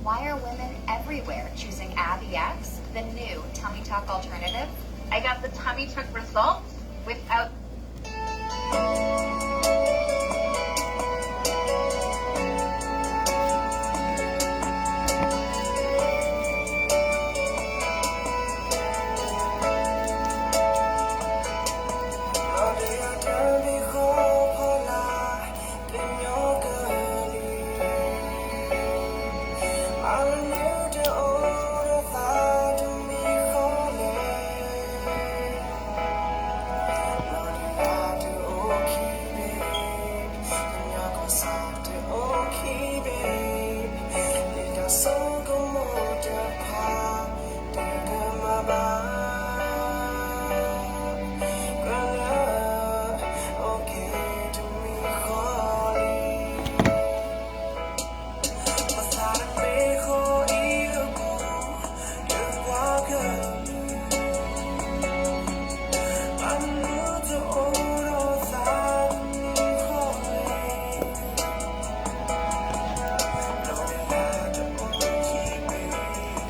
Why are women everywhere choosing Abby X, the new tummy tuck alternative? I got the tummy tuck results without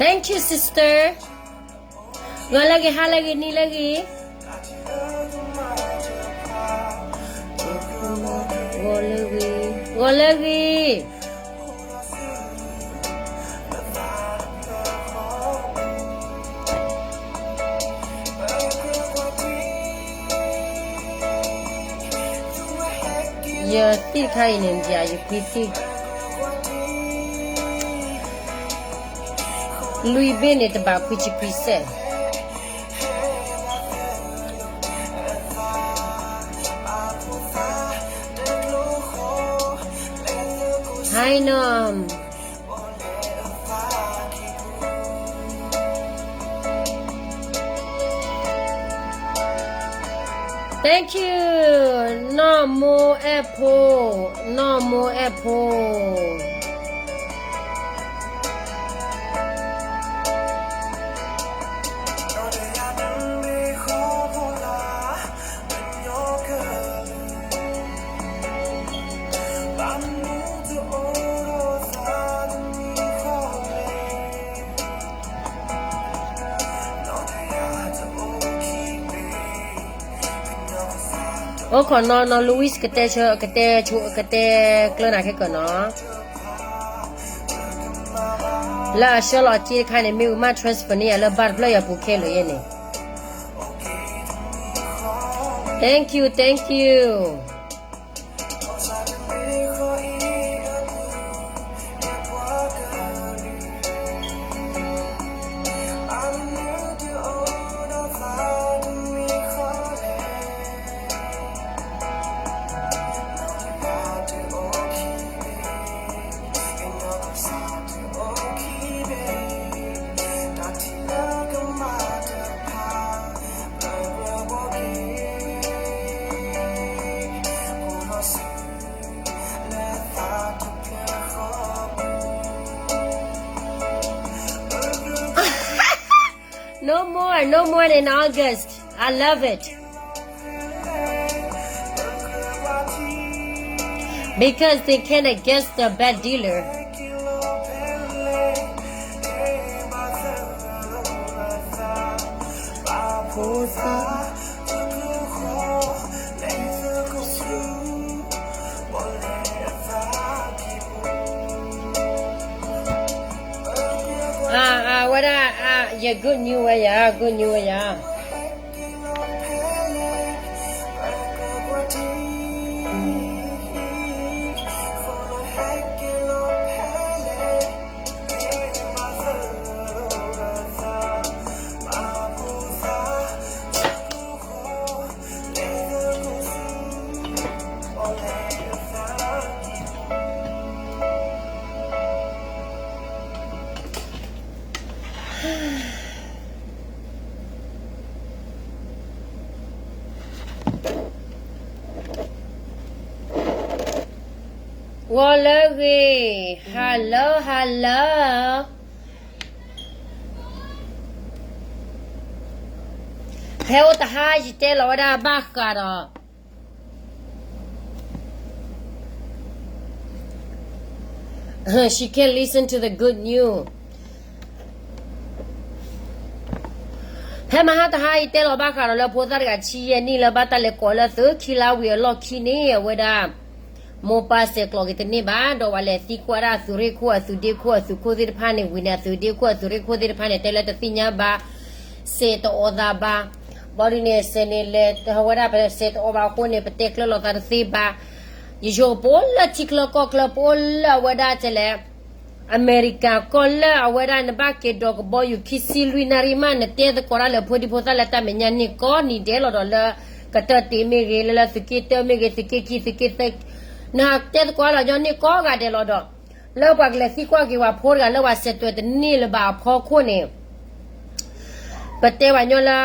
Thank you, sister. ဂီၤလၢဂ့ၤ ဟါလၢဂ့ၤ နံၤလၢဂ့ၤ ဂီၤလၢဂ့ၤ ဂီၤလၢဂ့ၤ ယသံၣ်တခါအံၤန့ၣ် ယကွံသံၣ် လွံၢ်ဘ့ၣ်န့ၣ် တဘးခွံဆံခွံစဲး Hi Norm. Thank you. နီၢ်မိၢ်အဲၣ်ဖိ, နီၢ်မိၢ်အဲၣ်ဖိ. အိၣ်ခိးနီၢ်နီၢ် Louis ကတဲဆၢ ကတဲဆၢ ကတဲကျၢနၤခဲကၢနီၤ. လၢအဆှၢလီၤအစ့တခါန့ၣ် မ့ၢ်ဝံၤမး transfer န့ၢ်ယၤလၢဘၣ်တဖျၢၣ်ယၤပူၤခဲလၢာ်ယဲန့ၣ်. Thank you, thank you. No more, no more in August. I love it. Because they cannot guess the bad dealer. Ah, ah, what, ah, ah, yeah, good news, yeah, good news, yeah.ဂီၤလၢဂ့ၤ, hello hello. ဖဲအိၣ်တဟါယတဲလီၤဝဲဒၣ်ဘၣ်ဃးဒီး ဂီၤလၢဂ့ၤ, hello hello. She can't listen to the good news. ဖဲမဟါတဟါအံၤတဲလီၤဘၣ်ဃးဒီးလၢဖိသၣ်တဂၤဆံယဲၢ်နံၣ်လၢဘၣ်တၢ်လဲၤကိးလၢ သုခံလါဝံၤအလီၢ်ခံန့ၣ် အဝဲဒၣ် မိၢ်ပၢ်ဆဲးကျိးက့ၤတန့ၢ်ဘၣ်, ဒီးဝဲလဲၤသံကွၢ်ဒၣ်အသုးရ့ၣ်ခိၣ်အသုးဒ့ခိၣ်အသုးခိၣ်သ့ၣ်တဖၣ်န့ၣ်ဝံၤန့ၣ် အသုးဒ့ခိၣ်အသုးရ့ၣ်ခိၣ်သ့ၣ်တဖၣ်န့ၣ် တဲလၢတသ့ၣ်ညါဘၣ်, ဆဲးတအိးသးဘၣ်, ဘၣ်ဒုးန့ၣ် ဆဲးန့ၣ်လဲၤဝဲဒၣ် ပဆဲးတအိးဘၣ်အဃိန့ၣ် ပတဲကျၢၤလိာ်သးတသ့ဘၣ်. ယဆိကမိၣ်ပအိၣ်လၢထံချၢကီၢ်ချၢ ပအိၣ်လၢအဝဲဒၣ်ကလဲၣ် အမဲရကၤကီၢ်လၢအဝဲဒၣ် နဘၣ်က့ၤဒိးကဘီယူၤခံဆံလွံၢ်နၣ်ရံၣ်မး နတဲသကိးတၢ်လၢဖိဒံဖိသၣ်လၢတၢ်မဲာ်ညါန့ၢ်ကိးနံၤဒဲးလီၤဒီး လၢကတၢၢ်တ့မ့ၢ်ဂ့ၤ, လၢလၢသုးက့တၢမ့ၢ်ဂ့ၤ, သုးက့ခံ, သုးက့သၢ, နတဲသကိးလီၤညီန့ၢ်ကိးဂၤဒဲးလီၤဒီး လၢပှၤကလဲၤသံကွၢ်က့ၤပှၤဖိတဂၤလၢပှၤဆဲးတွဲးတန့ၢ်လၢၤဘၣ်အဖီခိၣ်န့ၣ် ပတဲပှၤညီလၢ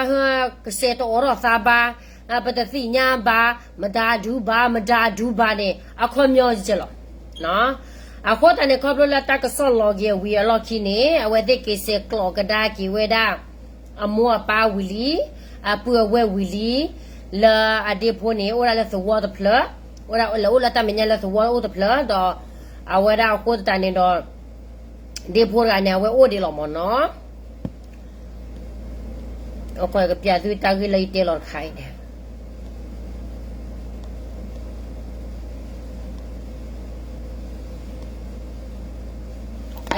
ကဆဲးတအိးထီၣ်သးဘၣ်, ပတသ့ၣ်ညါဘၣ်, မတၤဒုဘၣ်, မတၤဒုဘၣ်န့ၣ် အခီပညီကဲလီၤ. အဃိသတးန့ၣ် ခီဖျိလၢတၢ်ကစီၣ်လီၤက့ၤအဝံၤအလီၢ်ခံန့ၣ် အဝဲသ့ၣ်က့ၤဆဲးကျိးကဒါက့ၤဝဲဒၣ် အမိၢ်အပၢ်ဝံၤလံ, အပုၢ်အဝဲၢ်ဝံၤလံ, လၢအဒ့ဖိန့ၣ် အိၣ်ဒၣ်လၢသဝီတဖျၢၣ်, အိၣ်ဒၣ်လဲၤအိၣ်လၢတၢ်မဲာ်ညါလၢသဝီအိၣ်တဖျၢၣ်ဒီး အဝဲဒၣ်အဃိသတးန့ၣ်ဒီး ဒ့ဖိတဂၤန့ၣ် အဝဲအိၣ်ဒံးလီၤမ့ၢ်နီၤ. ကပျးသုတၢ်ဂ့ၢ်လၢယတဲလီၤတခါအံၤန့ၣ်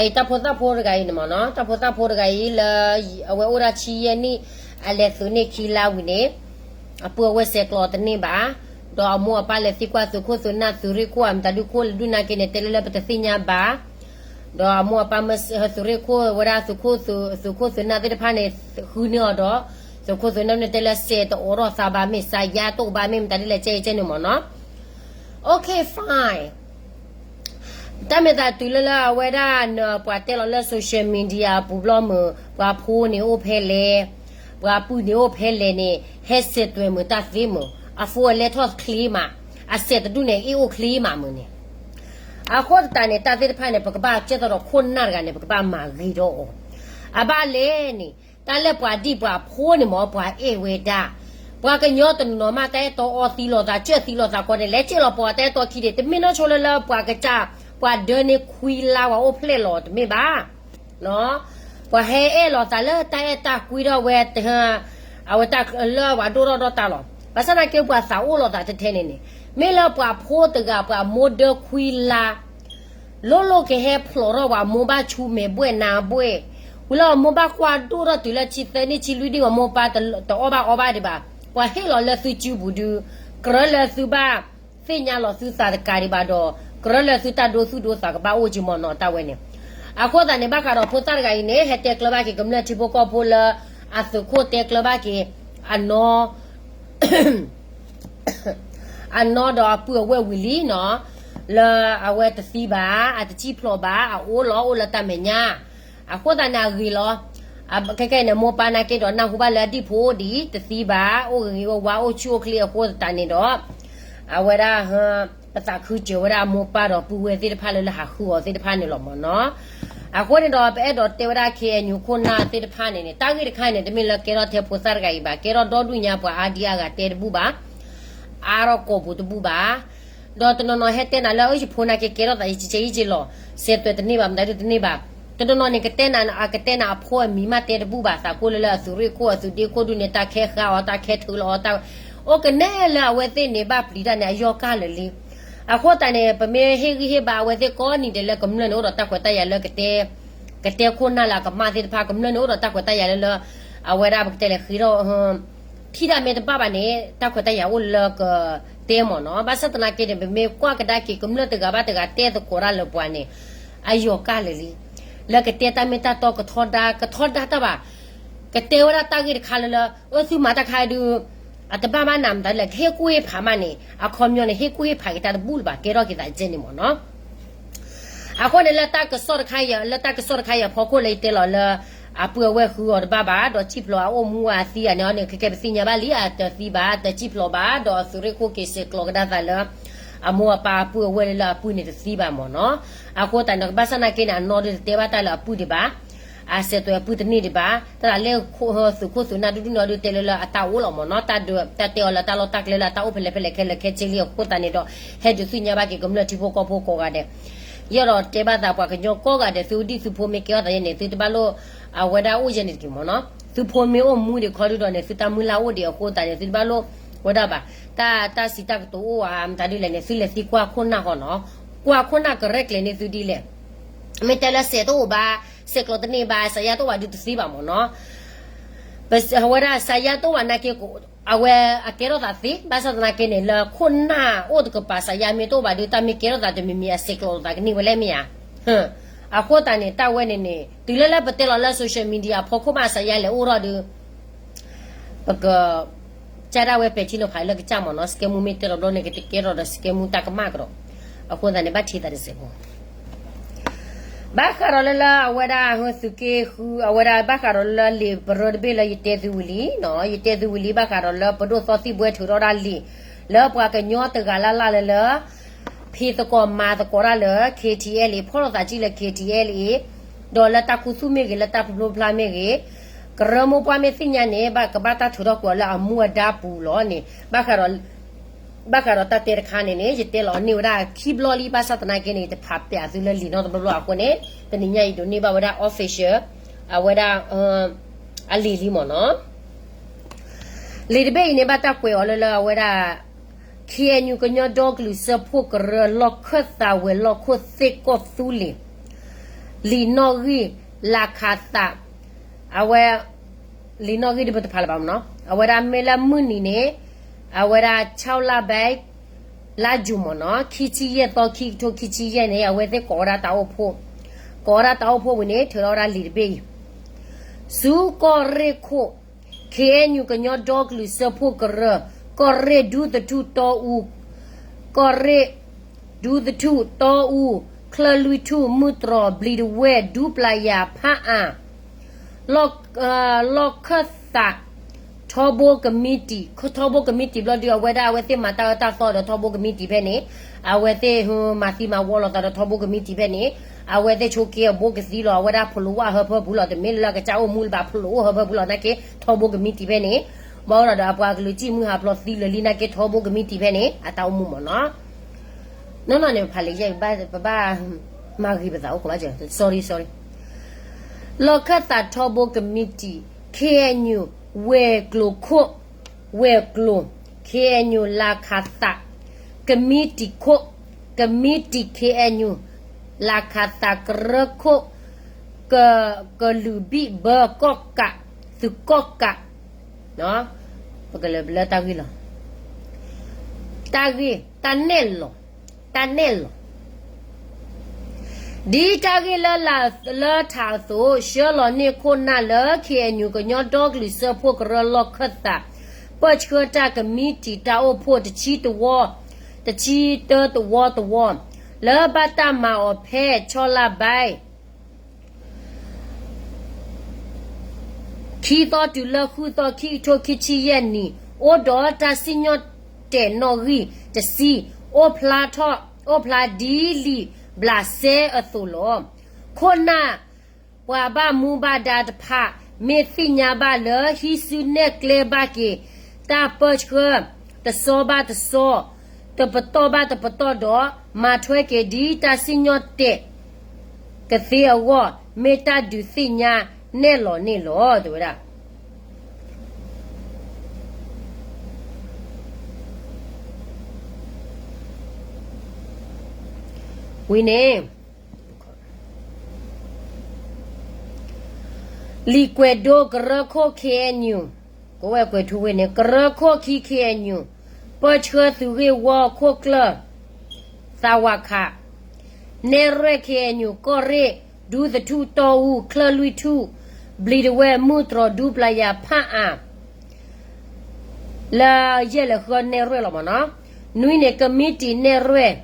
အအံၤတၢ်ဖိသၣ်ဖိတဂၤအံၤန့ၣ်မ့ၢ်နီၤ, တၢ်ဖိသၣ်ဖိတဂၤအံၤလၢ အဝဲအိၣ်ဒၣ်ဆံယဲၢ်နံၣ်, အလဲၤသုးန့ၢ်ခံလါဝံၤန့ၣ် အပုၢ်အဝဲၢ်ဆဲးကျိးတန့ၢ်ဘၣ်, ဒီးအမိၢ်အပၢ်လဲၤသံကွၢ်သုးခိၣ်သုးနၢ်သုးရ့ၣ်ခိၣ် အမတၤဒုခိၣ်လၢဒုၣ်နၢ်က့န့ၣ် တဲလၢလၢပတသ့ၣ်ညါဘၣ်, ဒီးအမိၢ်အပၢ်မၢသုးရ့ၣ်ခိၣ်ဝဲဒၣ် သုးခိၣ်သုးနၢ်သ့ၣ်တဖၣ်န့ၣ် ဃုန့ၢ်အီၤဒီး သုးခိၣ်သုးနၢ်န့ၣ်တဲလၢစဲးတအိးထီၣ်သးဘၣ် မ့ၢ်စါယါတအိၣ်ဘၣ် မ့ၢ်မတၤဒ်လဲၣ်ကဲအံၤကဲန့ၣ်မ့ၢ်နီၤ. Okay, fine. တၢ်မ့ၢ်သးတုၤလၢလၢအဝဲဒၣ်နပှၤတဲလီၤလၢ social media အပူၤဘျီမုၢ် ပှၤဖိန့ၣ်အိၣ်ဖဲလဲၣ်, ပှၤပုၢ်န့ၣ်အိၣ်ဖဲလဲၣ်န့ၣ် ဟဲဆဲးတွဲးမုာ်တၢ်သ့မုာ်, အဖိအလဲထီၣ်ချ့မး, အစဲးတဒူၣ်န့ၣ် အ့ၣ်အိၣ်ချ့မးမုာ်န့ၣ် အဃိသတးန့ၣ် တၢ်သ့ၣ်တဖၣ်န့ၣ် ပကဘၣ်ကဲသိးဒီးခိၣ်နၢ်တဂၤန့ၣ် ပကဘၣ်မၤဂ့ၤဒီးအီၤ, အဘၣ်လဲၣ်န့ၣ် တၢ်လၢပှၤဒံၣ်ပှၤဖိန့ၣ်မ့ၢ် ပှၤအဲၣ်ဝဲဒၣ်, ပှၤကညီတနီၤနီၤမး တၢ်အဲၣ်တီအီသံလိာ်သး ကၢၢ်သံလိာ်သးကီးန့ၣ် လဲၤကၢၢ်လီၤပှီၤတၢ်အဲၣ်တီခံဒံး တမ့ၢ်နီၢ်ဆိလၢလၢပှၤကစၢ် ပှၤဒၢန့ၢ်ခွံလါပှၤအိၣ်ဖျဲၣ်လီၤတမ့ၢ်ဘၣ် ပှၤဟဲအဲၣ်လိာ်သးလၢတၢ်အဲၣ်တၢ်ကွံဒီးဝဲ, အဝဲတၢ်လၢပှၤဒိၣ်ထီၣ်ဒီးတၢ်လီၤ. ဘၣ်ဆၣ်သနာ်က့ပှၤသးအိၣ်လိာ်သးထဲထဲန့ၣ်န့ၣ်, မ့ၢ်လၢပှၤဖိတဂၤပှၤမိၢ်ဒၢခွံလါ, လိၣ်လိၣ်ကဟဲဖျိးထီၣ်ပှၤမိၢ်ဘၣ်ဆူမဲာ်ဘှဲၣ်နါဘှဲၣ်, ဝံၤလၢအမိၢ်ဘၣ်ကွၢ်ဒိၣ်ထီၣ်တုၤလၢဆံသၢနံၣ်ဆံလွံၢ်နံၣ် ပှၤမိၢ်ပၢ်တအီၣ်ဘၣ်အီဘၣ်ဒံးဘၣ်, ပှၤဟ့ၣ်လီၤလၢသုစုပူၤဒုး, ကြၢးလၢသုဘၣ်သ့ၣ်ညါလီၤသုသးတကးဒံးဘၣ်ဒီး, ကြၢးလၢသုတၢ်ဒိသူၣ်ဒိသးကဘၣ်အိၣ်က့ၤမ့ၢ်နီၤ တၢ်ဝဲန့ၣ်. အဃိသတးန့ၣ် ဘၣ်ဃးဒီးဖိသၣ်တဂၤအံၤန့ၣ် ဟဲတဲကျၢၤဘၣ်က့ၤကမျၢၢ်ထံဖိကီၢ်ဖိလၢ အသုးခိၣ်တဲကျၢၤဘၣ်က့ၤ အနီ အနီၢ်ဒီးအပုၢ်အဝဲၢ်ဝံၤလံနီၤ, လၢအဝဲတသံဘၣ်, အတစံၣ်ဖျိးဘၣ်, အအိၣ်လီၤအိၣ်လၢတၢ်မဲာ်ညါ, အဃိသတးန့ၣ်အဂ့ၤလီၤ. ခဲကနံၣ်အံၤန့ၣ် မိၢ်ပၢ်နာ်က့ဒီးနၢ်ဟူဘၣ်လၢအဒံၣ်ဖိအိၣ်ဒံး တသံဘၣ်, အိၣ်ဂ့ၤဂ့ၤဝါဝါ အိၣ်ဆူၣ်အိၣ်ချ့အဃိသတးန့ၣ်ဒီး, အဝဲဒၣ် ပသးခုစၢၤဝဲဒၣ်အမိၢ်ပၢ်ဒီးပုၢ်ဝဲၢ်သ့ၣ်တဖၣ်လၢလၢဟးဃုအီၤသ့ၣ်တဖၣ်န့ၣ်လီၤမ့ၢ်နီၤ. အဃိန့ၣ်ဒီး ပအဲၣ်ဒိးတဲဝဲဒၣ် ခ့ၣ်အဲၣ်ယူၣ် ခိၣ်နၢ်သ့ၣ်တဖၣ်န့ၣ်န့ၣ် တၢ်ဂ့ၢ်တခါန့ၣ် တမ့ၢ်လၢကဲထီၣ်ထဲဖိသၣ်တဂၤအံၤဘၣ်, ကဲထီၣ်ဒီဒူၣ်ညါပှၤအါဒံအါဂၤတဲတဘူၣ်ဘၣ်, အါထီၣ်ကိာ်ပူၤတဘူၣ်ဘၣ်. ဒီးတနီၤနီၤဟဲတဲနၤလၢ အၢ ယဖိနာ်က့ကဲထီၣ်သးယကဲယကဲလီၤ, ဆဲးတွဲးတန့ၢ်ဘၣ် မတၤဒုတန့ၢ်ဘၣ်. တနီၤနီၤန့ၣ် ကတဲနၤ ကတဲနၤအဖိအမံၤမးတဲတဘူၣ်ဘၣ်, သးကိၢ်လၢလၢအသုးရ့ၣ်ခိၣ်အသုးဒ့ခိၣ်ဒုန့ၣ် တၢ်ခဲဃါအီၤ တၢ်ခဲထုးလီၤအီၤ တၢ် အိၣ်ကနဲလၢအဝဲသ့ၣ်န့ၣ် ဘၣ်ပျံၤတၢ်န့ၣ် အယီၢ်ကၢ်လၢာ်လံ. အဃိသတးန့ၣ် ပမ့ၢ်ဟ့ၣ်ဂံၢ်ဟ့ၣ်ဘါအဝဲသ့ၣ်ကိးနံၤဒဲးလၢကမျၢၢ်န့ၣ် အိၣ်ဒီးတၢ်ခွဲးတၢ်ယာ်လၢကတဲ, ကတဲခိၣ်နၢ်လၢအကမၣ်သ့ၣ်တဖၣ် ကမျၢၢ်န့ၣ် အိၣ်ဒီးတၢ်ခွဲးတၢ်ယာ်လၢလၢ အဝဲဒၣ်ပကတဲလဲၤဃ့ထီၣ် ထံၣ်တၢ်မ့ၢ်တဘၣ်ဘၣ်န့ၣ် တၢ်ခွဲးတၢ်ယာ်အိၣ်လၢကတဲမ့ၢ်နီၤ. ဘၣ်ဆၣ်သနာ်က့န့ၣ် ပမ့ၢ်ကွၢ်ကဒါက့ၤကမျၢၢ်တဂၤဘၣ်တဂၤတဲသကိးတၢ်လၢပှၤန့ၣ် အယီၢ်ကၢ်လၢာ်လံ. လၢကတဲတၢ်မ့ၢ်တၢ်တီကထီဒါ ကထီဒါတၢ်ဘၣ်. ကတဲဝဲဒၣ်တၢ်ဂ့ၢ်တခါလၢလၢ အၢ သုမၤတၢ်ခါဒုး အတဘၣ်မးနၤမတၤလဲၣ် ကဟ့ၣ်ကူၣ်ဟ့ၣ်ဖးမးန့ၣ် အခီပညီန့ၣ် ဟ့ၣ်ကူၣ်ဟ့ၣ်ဖးက့ၤတၢ်တဘူၣ်လၢၤဘၣ် ကဲထီၣ်က့ၤသးကဲန့ၣ်မ့ၢ်နီၤ. အဃိန့ၣ် လၢတၢ်ကစီၣ်တခါအံၤ လၢတၢ်ကစီၣ်တခါအံၤအဖီခိၣ်လၢယတဲလီၤလၢ အပုၢ်အဝဲၢ်ဃုအီၤတဘၣ်ဘၣ် ဒီးစံၣ်ဖျိးအအိၣ်မူအသံအန့ၣ်အီၤန့ၣ် ခဲကဲပသ့ၣ်ညါဘၣ်လံ အတသံဘၣ် တစံၣ်ဖျိးဘၣ် ဒီးအသုးရ့ၣ်ခိၣ်က့ၤဆဲးကျိးကဒါသးလၢ အမိၢ်အပၢ်အပုၢ်အဝဲၢ်လၢလၢအပုၢ်န့ၣ်တသံဘၣ်မ့ၢ်နီၤ. အဃိသတးန့ၣ် ဘၣ်ဆၣ်သနာ်က့န့ၣ် အနီၢ်ဒုးတတဲဘၣ်တၢ်လၢအပုၢ်ဒံးဘၣ် အဆဲးတွဲးအပုၢ်တန့ၢ်ဒံးဘၣ် တၢ်လၢသုးခိၣ်သုးနၢ်ဒုဒုန့ၣ်အီၤဒုးတဲလၢလၢအတၢ်အိၣ်လီၤမ့ၢ်နီၤ တၢ်ဒုးတၢ်တဲအီၤလၢတၢ်လီၢ်တၢ်ကျဲလၢအတၢ်အိၣ်ဖဲလဲၣ်ဖဲလဲၣ်ခဲလၢာ်ခဲဆ့လံအဃိသတးန့ၣ်ဒီး ဟဲဒုးသ့ၣ်ညါဘၣ်က့ၤကမျၢၢ်ထံဖိကီၢ်ဖိကိးဂၤဒဲး ယအဲၣ်ဒိးတဲဘၣ်သးပှၤကညီကိးဂၤဒဲး သုဒ်သုဖိမ့ၢ်ကဲထီၣ်သးယဲန့ၣ် သုတဘၣ်လိၣ် အဝဲဒၣ်အိၣ်ယဲန့ၣ်တက့ၢ်မ့ၢ်နီၤ. သုဖိမ့ၢ်အိၣ်မူဒံးခီဒုဒီးန့ၣ် သုတၢ်မုၢ်လၢ်အိၣ်ဒံးအဃိသတးန့ၣ် သုတဘၣ်လိၣ်ဝဲဒၣ်ဘၣ်. တၢ် တၢ်စံးတၢ်ကတိၤအိၣ်ဧါ မတၤဒ်လဲၣ်န့ၣ် သုလဲၤသံကွၢ်ခိၣ်နၢ်ဃီနီၤ. ကွၢ်ခိၣ်နၢ်ကရဲၣ်ကျဲၤန့ၢ်သုဒ်လဲၣ်. မ့ၢ်တဲလၢစဲးတအိၣ်ဘၣ်, စဲးကျိးတန့ၢ်ဘၣ်, စးယါတအိၣ်ဘၣ်ဒုးတသ့ဘၣ်မ့ၢ်နီၤ. အဝဲဒၣ်စးယါတအိၣ်ဘၣ်နာ်က့ အဝဲအကဲထီၣ်သးသ့, ဘၣ်ဆၣ်သနာ်က့န့ၣ် လၢခိၣ်နၢ်အိၣ်တကပၤ စးယါမ့ၢ်တအိၣ်ဘၣ်ဒုး တၢ်မ့ၢ်ကဲထီၣ်သးတမံၤမံၤ အစဲးကျိးလိာ်သးကန့ၢ်ဝဲလဲၣ်မ့ၢ်ဧါ. အဃိသတးန့ၣ် တၢ်ဝဲန့ၣ်န့ၣ် တုၤလၢလၢပတဲလီၤလၢ social media ဖီခိၣ်မး စးယါလဲၤအိၣ်ထီၣ်ဒုး ပက ကၢ်ဒၣ်ဝဲပဲာ်ထံနီၤဖးလၢကစၢ်မ့ၢ်နီၤ. စကဲမူမ့ၢ်တဲဒီးဘျီန့ၣ် ကတကဲထီၣ်ဒီးစကဲမူတၢ်ကမၣ်ကဒီး. အဃိသတးန့ၣ် ဘၣ်ထံသးတစဲးဖိ ဘၣ်ဃးဒီးလၢလၢအဝဲဒၣ်သုးက့ဃု အဝဲဒၣ်ဘၣ်ဃးဒီးလၢလံာ်ပရၢတဘ့ၣ်လၢယတဲသုဝံၤလံနီၤ, ယတဲသုဝံၤလံ ဘၣ်ဃးဒီးလၢပဒိၣ်သီသံၣ်ဘှဲထုးထီၣ်ဒၣ်လံာ် လၢပှၤကညီတဂၤလၢ်လၢ်လၢလၢ ဖံးသကိးမၤသကိးတၢ်လၢ K T L A ဖီၣ်လိာ်သးကံၣ်လၢ K T L A ဒီးလၢတၢ်ခူသူၣ်မ့ၢ်ဂ့ၤ လၢတၢ်ဖျိဖျါမ့ၢ်ဂ့ၤ, ကရၢမိၢ်ပှၢ်မ့ၢ်သ့ၣ်ညါန့ၣ် ဘၣ်ကဘၣ်တၢ်ထုးထီၣ်ကွံာ်အီၤလၢအမူအဒါပူၤလီၤန့ၣ် ဘၣ်ဃးဒီး ဘၣ်ဃးဒီးတၢ်တဲတခါန့ၣ်န့ၣ် ယတဲလီၤန့ၢ်ဝဲဒၣ်ခံဘျီလံ ဘၣ်ဆၣ်သနာ်က့န့ၣ် ယတဖးပျးသုလၢလံာ်နီတဘျီဘျီအဃိန့ၣ် တနံၤညါယဒိးန့ၢ်ဘၣ်ဝဲဒၣ် official အဝဲဒၣ် အလံာ်လံမ့ၢ်နီၤ. လံာ်တဘ့ၣ်အံၤန့ၣ် ဘၣ်တၢ်ကွဲးအီၤလၢလၢအဝဲဒၣ် K N U ကညီဒီကလုာ်စၢဖှိၣ်ကရၢ လီၢ်ခၢၣ်သးဝဲၤလီၢ်ခိၣ်သ့ၣ်ကီၢ်သူလ့ၤ လံာ်နီၣ်ဂံၢ် လၤခးသး အဝဲ လံာ်နီၣ်ဂံၢ်ဒ်ပတဖးလၢၤဘၣ်မ့ၢ်နီၤ, အဝဲဒၣ်မ့ၢ်လၢမုၢ်နံၤန့ၣ် အဝဲဒၣ် ခြောက်လပိုင်း လါယူၤမ့ၢ်နီၤ ခံဆံယဲၢ်သီ ခံကထိခံဆံယဲၢ်န့ၣ် အဝဲသ့ၣ်ကိးဝဲဒၣ်တၢ်အိၣ်ဖှိၣ်, ကိးဝဲဒၣ်တၢ်အိၣ်ဖှိၣ်ဝံၤန့ၣ် ထုးထီၣ်ဝဲဒၣ်လံာ်တဘ့ၣ်အံၤ, ဆူကီၢ်ရ့ၣ်ခိၣ် K N U ကညီဒီကလုာ်စၢဖှိၣ်ကရၢ, ကီၢ်ရ့ၣ်ဒူသထူၣ်တီအူ, ကီၢ်ရ့ၣ် ဒူသထူၣ်တီအူ, ချၢၣ်လွံၢ်ထူၣ်, မုၢ်တြီၤ, ဘျံးတဝဲၢ်, ဒူပျၤယၤ, ဖးအၣ်, လီၢ်ခၢၣ်သး, ထီဘိကမံးတံာ်, ထီဘိကမံးတံာ်ဘျီဒုး အဝဲဒၣ်အဝဲသ့ၣ်မၤတၢ်အၢတၢ်သီဒီးထီဘိကမံးတံာ်ဖဲန့ၣ်, အဝဲသ့ၣ်မၤသံမၤဝီလိာ်သးဒီးထီဘိကမံးတံာ်ဖဲန့ၣ်, အဝဲသ့ၣ်ဆိက့အဘိကသံလီၤ အဝဲဒၣ်ဖီလိာ်ဝၣ်ဟၢဖၢပူၤလီၤ တမ့ၢ်လၢကစၢ်အိၣ်မူလၢၤဘၣ် ဖီလိာ်အိၣ်ဟၢဖၢပူၤလီၤ နာ်က့ ထီဘိကမံးတံာ်ဖဲန့ၣ်, ဘၣ်ဝဲဒီးအပှၤကလုာ်စံၣ်မုၢ်ဟးဖျိးသံလၢာ်လံနာ်က့ ထီဘိကမံးတံာ်ဖဲန့ၣ် အတၢ်အိၣ်မူမ့ၢ်နီၤ. နီၢ်နီၢ်န့ၣ် ပဖးလံာ်ယဲၢ် ပဘၣ်မၤဂ့ၤပသးအိၣ်ခိးဘၣ်စၢၤ sorry sorry. လီၢ်ခၢၣ်သးထီဘိကမံးတံာ်, K N U ဝဲၤကျိၤခိၣ်, ဝဲၤကျိၤ, K N U လၤခးသး, ကမံးတံာ်ခိၣ်, ကမံးတံာ် K N U လၤခးသးကရၢခိၣ်, က ကလုာ်ဘံၣ်ဘၢကီၣ်ကး, သုးကီၣ်ကး ပကလဲၤလၢတၢ်ဂ့ၢ်လီၤ. တၢ်ဂ့ၢ် တၢ်နဲၣ်လီၤ, တၢ်နဲၣ်လီၤ. ဒ်တၢ်ဂ့ၢ်လၢ လၢထးအသိး ဆှၢလီၤန့ၢ်ခိၣ်နၢ်လၢ K N U ကညီဒီကလုာ်စၢဖှိၣ်ကရၢလီၢ်ခၢၣ်သး ပၢၢ်ဆှၢတၢ်ကမံးတံာ်တၢ်အိၣ်ဖှိၣ်တဆံတဝီ, တဆံတၢတဝီတဝီ လၢဘၣ်တၢ်မၤအီၤဖဲဆီလါဘဲ ခံသီတုၤလၢဃုသီ ခံကထိခံဆံယဲၢ်နံၣ် အိၣ်ဒီးတၢ်စံၣ်ညီၣ်တဲာ်နီၣ်ဂံၢ်တဆံ အိၣ်ဖျါထီၣ် အိၣ်ဖျါဒ်လံာ်ဘျးစဲအသိးလီၤ. ခိၣ်နၢ်ပှၤဘၣ်မူဘၣ်ဒါတဖၣ် မ့ၢ်သ့ၣ်ညါဘၣ်လၢဟံးစုနဲၣ်ကျဲဘၣ်က့ၤ တၢ်ပၢၢ်ဆှၢ တစီဘၣ်တစီ တပတီၢ်ဘၣ်တပတီၢ်ဒီး မၤထွဲက့ၤဒ်တၢ်စံၣ်ညီၣ်တဲာ် ကသ့အဂီၢ် မ့ၢ်တၢ်ဒုးသ့ၣ်ညါနဲၣ်လီၤန့ၣ်လီၤ တဲဝဲဒၣ်. ဝံၤန့ၣ် လံာ်ကွဲးဒိကရၢခိၣ် K N U ကဝဲၢ်ကွဲးထူဝ့ၣ်န့ၣ် ကရၢခိၣ်ခံ K N U ပၢၢ်ဆှၢသုးဂ့ၢ်ဝီခိၣ်ကျၢၢ် သးဝးခး နဲၣ်ရွဲၣ် K N U ကီၢ်ရ့ၣ် ဒူသထူၣ်တီအူ ချၢၣ်လွံၢ်ထူၣ် ဘျံးတဝဲၢ် မုၢ်တြီၤ ဒူပျၤယၤ ဖးအၣ် လၢယဲၢ်လဲၤဃၢနဲၣ်ရွဲၣ်လီၤမ့ၢ်နီၤ. နွံန့ၣ် ကမံးတံာ်နဲၣ်ရွဲၣ်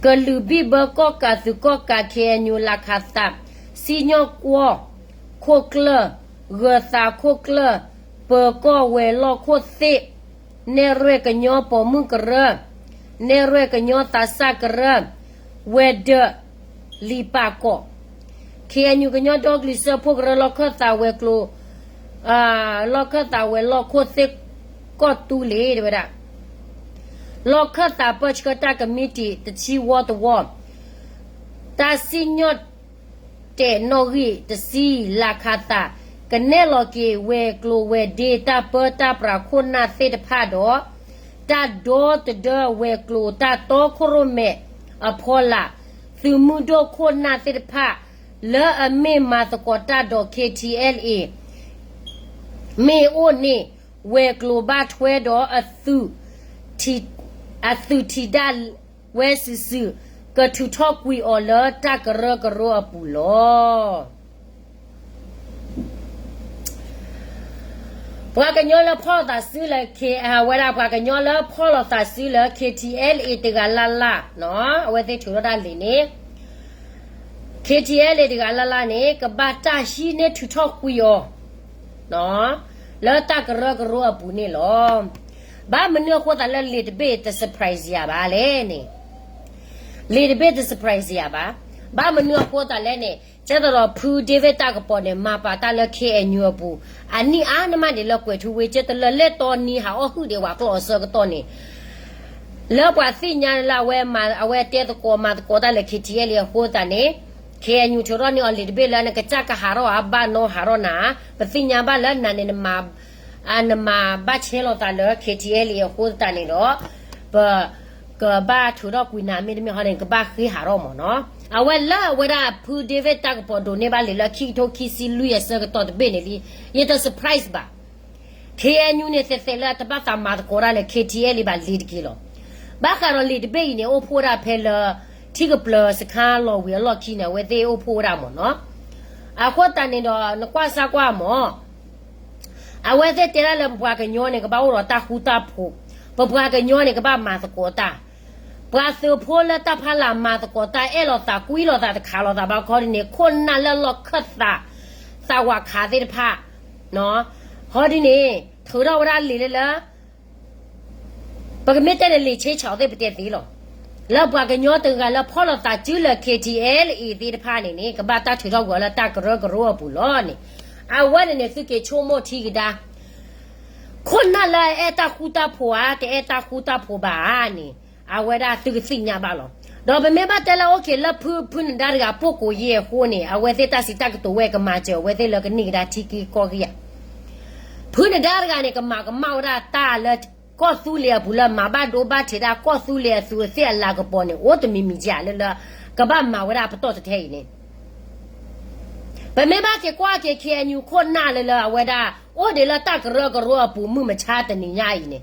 ကလုာ်ဘံၣ်ဘၢကီၣ်ကးသုးကီၣ်ကး K N U လၤခးသး စံၣ်ညီၣ်ကွီၢ်ခိၣ်ကျၢၢ် ဂၢၤသးခိၣ်ကျၢၢ် ပၢၤကီၢ်ဝဲၤလီၢ်ခိၣ်သ့ၣ် နဲၣ်ရွဲၣ်ကညီပိာ်မုၣ်ကရၢ နဲၣ်ရွဲၣ်ကညီသးစၢ်ကရၢ ဝဲၤဒၢးလံာ်ပာ်ကီၤ K N U ကညီဒီကလုာ်စၢဖှိၣ်ကရၢ လီၢ်ခၢၣ်သးဝဲၤကျိၤ လီၢ်ခၢၣ်သးဝဲၤလီၢ်ခိၣ်သ့ၣ်ကီၢ်သူလ့ၤ တဲဝဲဒၣ်. လီၢ်ခၢၣ်သးပၢဆှၢတၢ်ကမံးတံာ်တဆံဝီတဝီ တၢ်စံၣ်ညီၣ်တဲာ်နီၣ်ဂံၢ်တဆံ လၢ်ခးသး ကနဲၣ်လီၤက့ၤဝဲၤကျိၤဝဲၤဒ့ တၢ်ပၢတၢ်ပြးခိၣ်နၢ်သ့ၣ်တဖၣ်ဒီး တၢ်ဒီသဒၢဝဲၤကျိၤတၢ်တီခိၣ်ရိၣ်မဲာ်အဖီလာ် သုးမုၢ်ဒိၣ်ခိၣ်နၢ်သ့ၣ်တဖၣ် လၢအမ့ၢ်မၤသကိးတၢ်ဒီး ခ့ထံအဲလ်အ့ မ့ၢ်အိၣ်န့ၣ် ဝဲၤကျိၤဘၣ်ထွဲဒီးအသုး အသုးထံးဒၣ်ဝဲစုာ်စုာ် ကထုးထီၣ်ကွံာ်အီၤလၢတၢ်ကရၢကရိအပူၤလီၤ. ပှၤကညီလၢဖီၣ်လိာ်သးစုလၢ ဝဲဒၣ်ပှၤကညီလၢဖီၣ်လိာ်သးစုလၢ ခ့ထံအဲလ်အ့ တဂၤလၢ်လၢ် အဝဲသ့ၣ်ထုးထီၣ်ဒၣ်လံာ်န့ၣ် ခ့ထံအဲလ်အ့ တဂၤလၢ်လၢ်န့ၣ် ကဘၣ်တၢ်ဟံးန့ၢ်ထုးထီၣ်ကွံာ်အီၤ လၢတၢ်ကရၢကရိအပူၤန့ၣ်လီၤ. ဘၣ်မနုၤအဃိသတးလၢလံာ်တဘ့ၣ်တ surprise ယၤဘၣ်လဲၣ်န့ၣ်, လံာ်တဘ့ၣ်တ surprise ယၤဘၣ်. ဘၣ်မနုၤအဃိသတးလဲၣ်န့ၣ် ကဲသးဒီးဖု David တၢ်ကပီၤန့ၣ် မၤပာ်တၢ်လၢ ခ့အဲၣ်ယူၣ် အပူၤ အနံၣ်အါန့ၢ်မးဒံးလၢကွဲးထူဝ့ကၠၢတလၢလဲၣ်တီနံၤဟးအီၣ်ဟုၣ်ဒံးဝဲကျီၢ်အဆၢကတီၢ်န့ၣ် လၢပှၤသ့ၣ်ညါလၢအဝဲမၤ အဝဲတဲသကိးမၤသကိးတၢ်လၢ ခ့ထံအဲလ်အ့ အဃိသတးန့ၣ် ခ့အဲၣ်ယူၣ် ထုးထီၣ်န့ၢ်အီၤလံာ်တဘ့ၣ်လၢ နကစၢ်ကဟးထီၣ်ဧါ ဘၣ်နီဟးထီၣ်နၤ, ပသ့ၣ်ညါဘၣ်လၢနၤန့ၣ် နမၤဘၣ်ဆဲးလိာ်သးလၢ ခ့ထံအဲလ်အ့ အဃိသတးန့ၣ်ဒီး ပကဘၣ်ထုးထီၣ်ကွံာ်နၤ မ့တမ့ၢ်ဟီန့ၣ် ကဘၣ်ဃ့ဟးထီၣ်မၢ်နီၤ. အဝဲလၢအဝဲဒၣ်ဖု David တၢ်ကပီၤဒိးန့ၢ်ဘၣ်လံာ်လၢခံကထိခံဆံလွံၢ်အဆၢကတီၢ်တဘ့ၣ်န့ၣ်လံ, ယတ surprise ဘၣ်. ခ့အဲၣ်ယူၣ် န့ၣ် သဲးသဲးလၢအတဘၣ်သးမၤသကိးတၢ်လၢ ခ့ထံအဲလ်အ့ ဘၣ်လံာ်တက့ၢ်လီၤ. ဘၣ်ဃးဒီးလံာ်တဘ့ၣ်အံၤန့ၣ် အိၣ်ဖှိၣ်ဝဲဒၣ်ဖဲလၢ ထံကပျၢၤစခါလီၤဝံၤအလီၢ်ခံန့ၣ် အဝဲသ့ၣ်အိၣ်ဖှိၣ်ဝဲဒၣ်မၢ်နီၤ. အဃိသတးန့ၣ်ဒီး နကွၢ်စၢ်ကွၢ်မၢ် အဝဲသ့ၣ်တဲဒၣ်လၢပပှၤကညီန့ၣ် ကဘၣ်အိၣ်ဒီးတၢ်ဃူတၢ်ဖိး, ပပှၤကညီန့ၣ် ကဘၣ်မၤသကိးတၢ်, ပှၤသုးဖိလၢတၢ်ဖးလၢ်မၤသကိးတၢ် အဲၣ်လိာ်သးကွံလိာ်သးတခးလိာ်သးဘၣ်ခီဒ်န့ၣ် ခိၣ်နၢ်လၢလီၢ်ခၢၣ်သး သးဝးခးသ့ၣ်တဖၣ် ဟီဒ်န့ၣ် ထုးထီၣ်ဝဲဒၣ်လံာ်လၢလၢ ပကမ့ၢ်တဲန့ၣ် လံာ်ဆ့ဆီးသ့ၣ်ပတဲသ့လီၤ. လၢပှၤကညီတဂၤလၢဖီၣ်လိာ်သးစုလၢ ခ့ထံအဲလ်အ့ သ့ၣ်တဖၣ်န့ၣ်န့ၣ် ကဘၣ်တၢ်ထုးထီၣ်ကွံာ်အီၤလၢတၢ်ကရၢကရိအပူၤလီၤန့ၣ်, အဝဲန့ၣ်န့ၣ် သုက့ၤဆိကမိၣ်ထံကဒါ ခိၣ်နၢ်လၢအအဲၣ်တၢ်ဃူတၢ်ဖိးဧါ တအဲၣ်တၢ်ဃူတၢ်ဖိးဘၣ်ဧါန့ၣ် အဝဲဒၣ်သုကသ့ၣ်ညါဘၣ်လီၤ. ဒီးပမ့ၢ်ဘၣ်တဲလၢ အိၣ်က့ၤ လၢဖု ဖုနဒါတဂၤ ပိာ်ကိးယဲၢ်အဃိန့ၣ် အဝဲသ့ၣ်တၢ်စံးတၢ်ကတိၤဝဲကမၤစၢၤအဝဲသ့ၣ်လၢကန့ၢ်ကဒါထံက့ၤကီၢ်က့ၤဧါ. ဖုနဒါတဂၤန့ၣ် ကမၤကမၣ်ဝဲဒၣ်တၢ်လၢ ကီၢ်သူလ့ၤအပူၤလၢမၤဘၣ်ဒိဘၣ်ထံးဒၣ် ကီၢ်သူလ့ၤအသူးအသ့ၣ်အလၤကပီၤန့ၣ် အိၣ်တမံၤမံၤဧါ လၢလၢ ကဘၣ်မၤဝဲဒၣ်ပတီၢ်တထဲအံၤန့ၣ် ပမ့ၢ်ဘၣ်က့ၤကွၢ်က့ၤ ခ့အဲၣ်ယူၣ် ခိၣ်နၢ်လၢလၢအဝဲဒၣ် အိၣ်ဒံးလၢတၢ်ကရၢကရိအပူၤမုၢ်မဆါတနံၤညါအံၤန့ၣ်,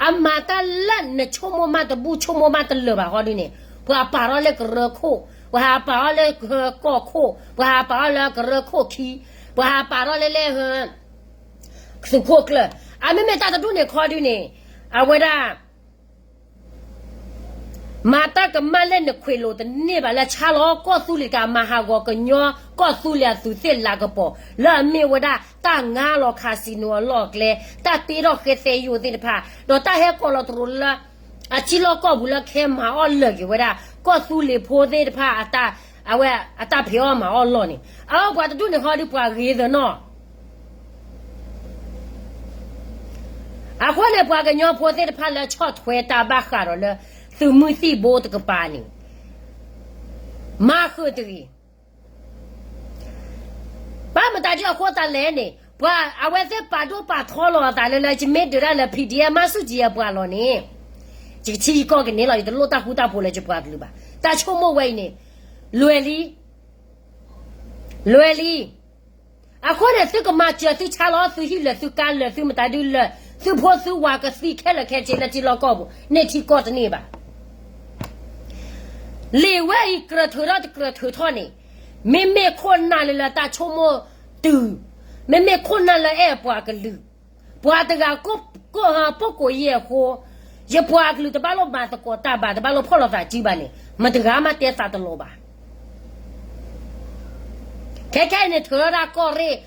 အမၤတၢ်လၢနဆိကမိၣ်မးတဘူၣ် ဆိကမိၣ်မးတလၢာ်ဘၣ်ဟီဒ်န့ၣ်, ပှၤပာ်ထီၣ်လၢကရၢခိၣ်, ပှၤဟးပာ်ထီၣ်လၢကီၢ်ခိၣ်, ပှၤဟးပာ်ထီၣ်လၢကရၢခိၣ်ခံ, ပှၤဟးပာ်ထီၣ်လၢလၢ သုးခိၣ်ကျၢၢ်, အမ့မ့ၢ်တၢ်တဒူၣ်န့ၣ်ခီဒ်န့ၣ်, အဝဲဒၣ် မၤတၢ်ကမၣ်လၢနခွ့းလိာ်တန့ၢ်ဘၣ် လၢဆါလီၤကီၢ်သူလ့ၤ တၢ်မၤဟးဂီၤကညီ ကီၢ်သူလ့ၤအသူးသ့ၣ်လၤကပီၤ လၢအမ့ၢ်ဝဲဒၣ် တၢ်ငါလီၤ casino အလီၢ်အကျဲ, တၢ်တ့ထီၣ်ဃဲသဲယိာ်သ့ၣ်တဖၣ်, ဒီးတၢ်ဟဲကိးလီၤတရိးလၢ အထံလီၢ်ကီၢ်ပူၤလၢကဟဲမၤအီၣ်လၢာ်က့ၤဝဲဒၣ် ကီၢ်သူလ့ၤဖိသ့ၣ်တဖၣ် အဝဲအတၢ်ဖံးအီၣ်မၤအီၣ်လီၢ်န့ၣ်, အဝဲပှၤတဒူၣ်န့ၣ်ခီဒ်ပှၤဂ့ၤသနီၣ် အဃိန့ၣ် ပှၤကညီဖိသ့ၣ်တဖၣ်လၢဆီၣ်ထွဲတၢ်ဘၣ်ဃးဒီးလၢ သုးမုၢ်သံၣ်ဘိတကပၤန့ၣ် မၤဃုာ်တဂ့ၤ. ဘၣ်မတၤဒ်အဃိသတးလဲၣ်န့ၣ် ပှၤအဝဲသ့ၣ်ပာ်ဒိၣ်ပာ်ထီလီၤအသးလၢလၢ ယမ့ၢ်ဒုးတၢ်လၢ ဖံးဒံးအမါဆူၣ်ကံအပှၤလီၤန့ၣ် ယကထံယကီၢ်ကန့ၢ်လီၤ ယတလိၣ်တၢ်ဃူတၢ်ဖိးလၢယပှၤကလုာ်ဘၣ်. တၢ်ဆိကမိၣ်ဝဲအံၤန့ၣ် လွဲၤလံ လွဲၤလံ. အဃိန့ၣ် သုကမၤစၢၤသုဆါလီၤ သုဟံၣ်လၢာ်သုကါလၢာ် သုမတၤဒုလၢာ် သုဖိသုဝၤကသံခဲလၢာ်ခဲဆ့လၢထံလီၢ်ကီၢ်ပူၤ န့ၢ်ထံကီၢ်တန့ၢ်ဘၣ်. လံာ်ဝဲအံၤကြၢးထုးထီၣ်တကြၢးထုးထီၣ်န့ၣ် မ့မ့ၢ်ခိၣ်နၢ်လၢလၢတၢ်ဆိကမိၣ်တုၤ, မ့မ့ၢ်ခိၣ်နၢ်လၢအဲၣ်ပှၤကလုာ်, ပှၤတဂၤ ကိၢ်ဟီၣ် ပိာ်ကိးယဲၢ်အဃိ ယပှၤကလုာ်တဘၣ်လိၣ်မၤသကိးတၢ်ဘၣ် တဘၣ်လိၣ်ဖီၣ်လိာ်သးစုဘၣ်န့ၣ် မတဂၤမးတဲသးတလီၤဘၣ်. ခဲခဲအံၤန့ၣ် ထုးထီၣ်ဒၣ်ကီၢ်ရ့ၣ်,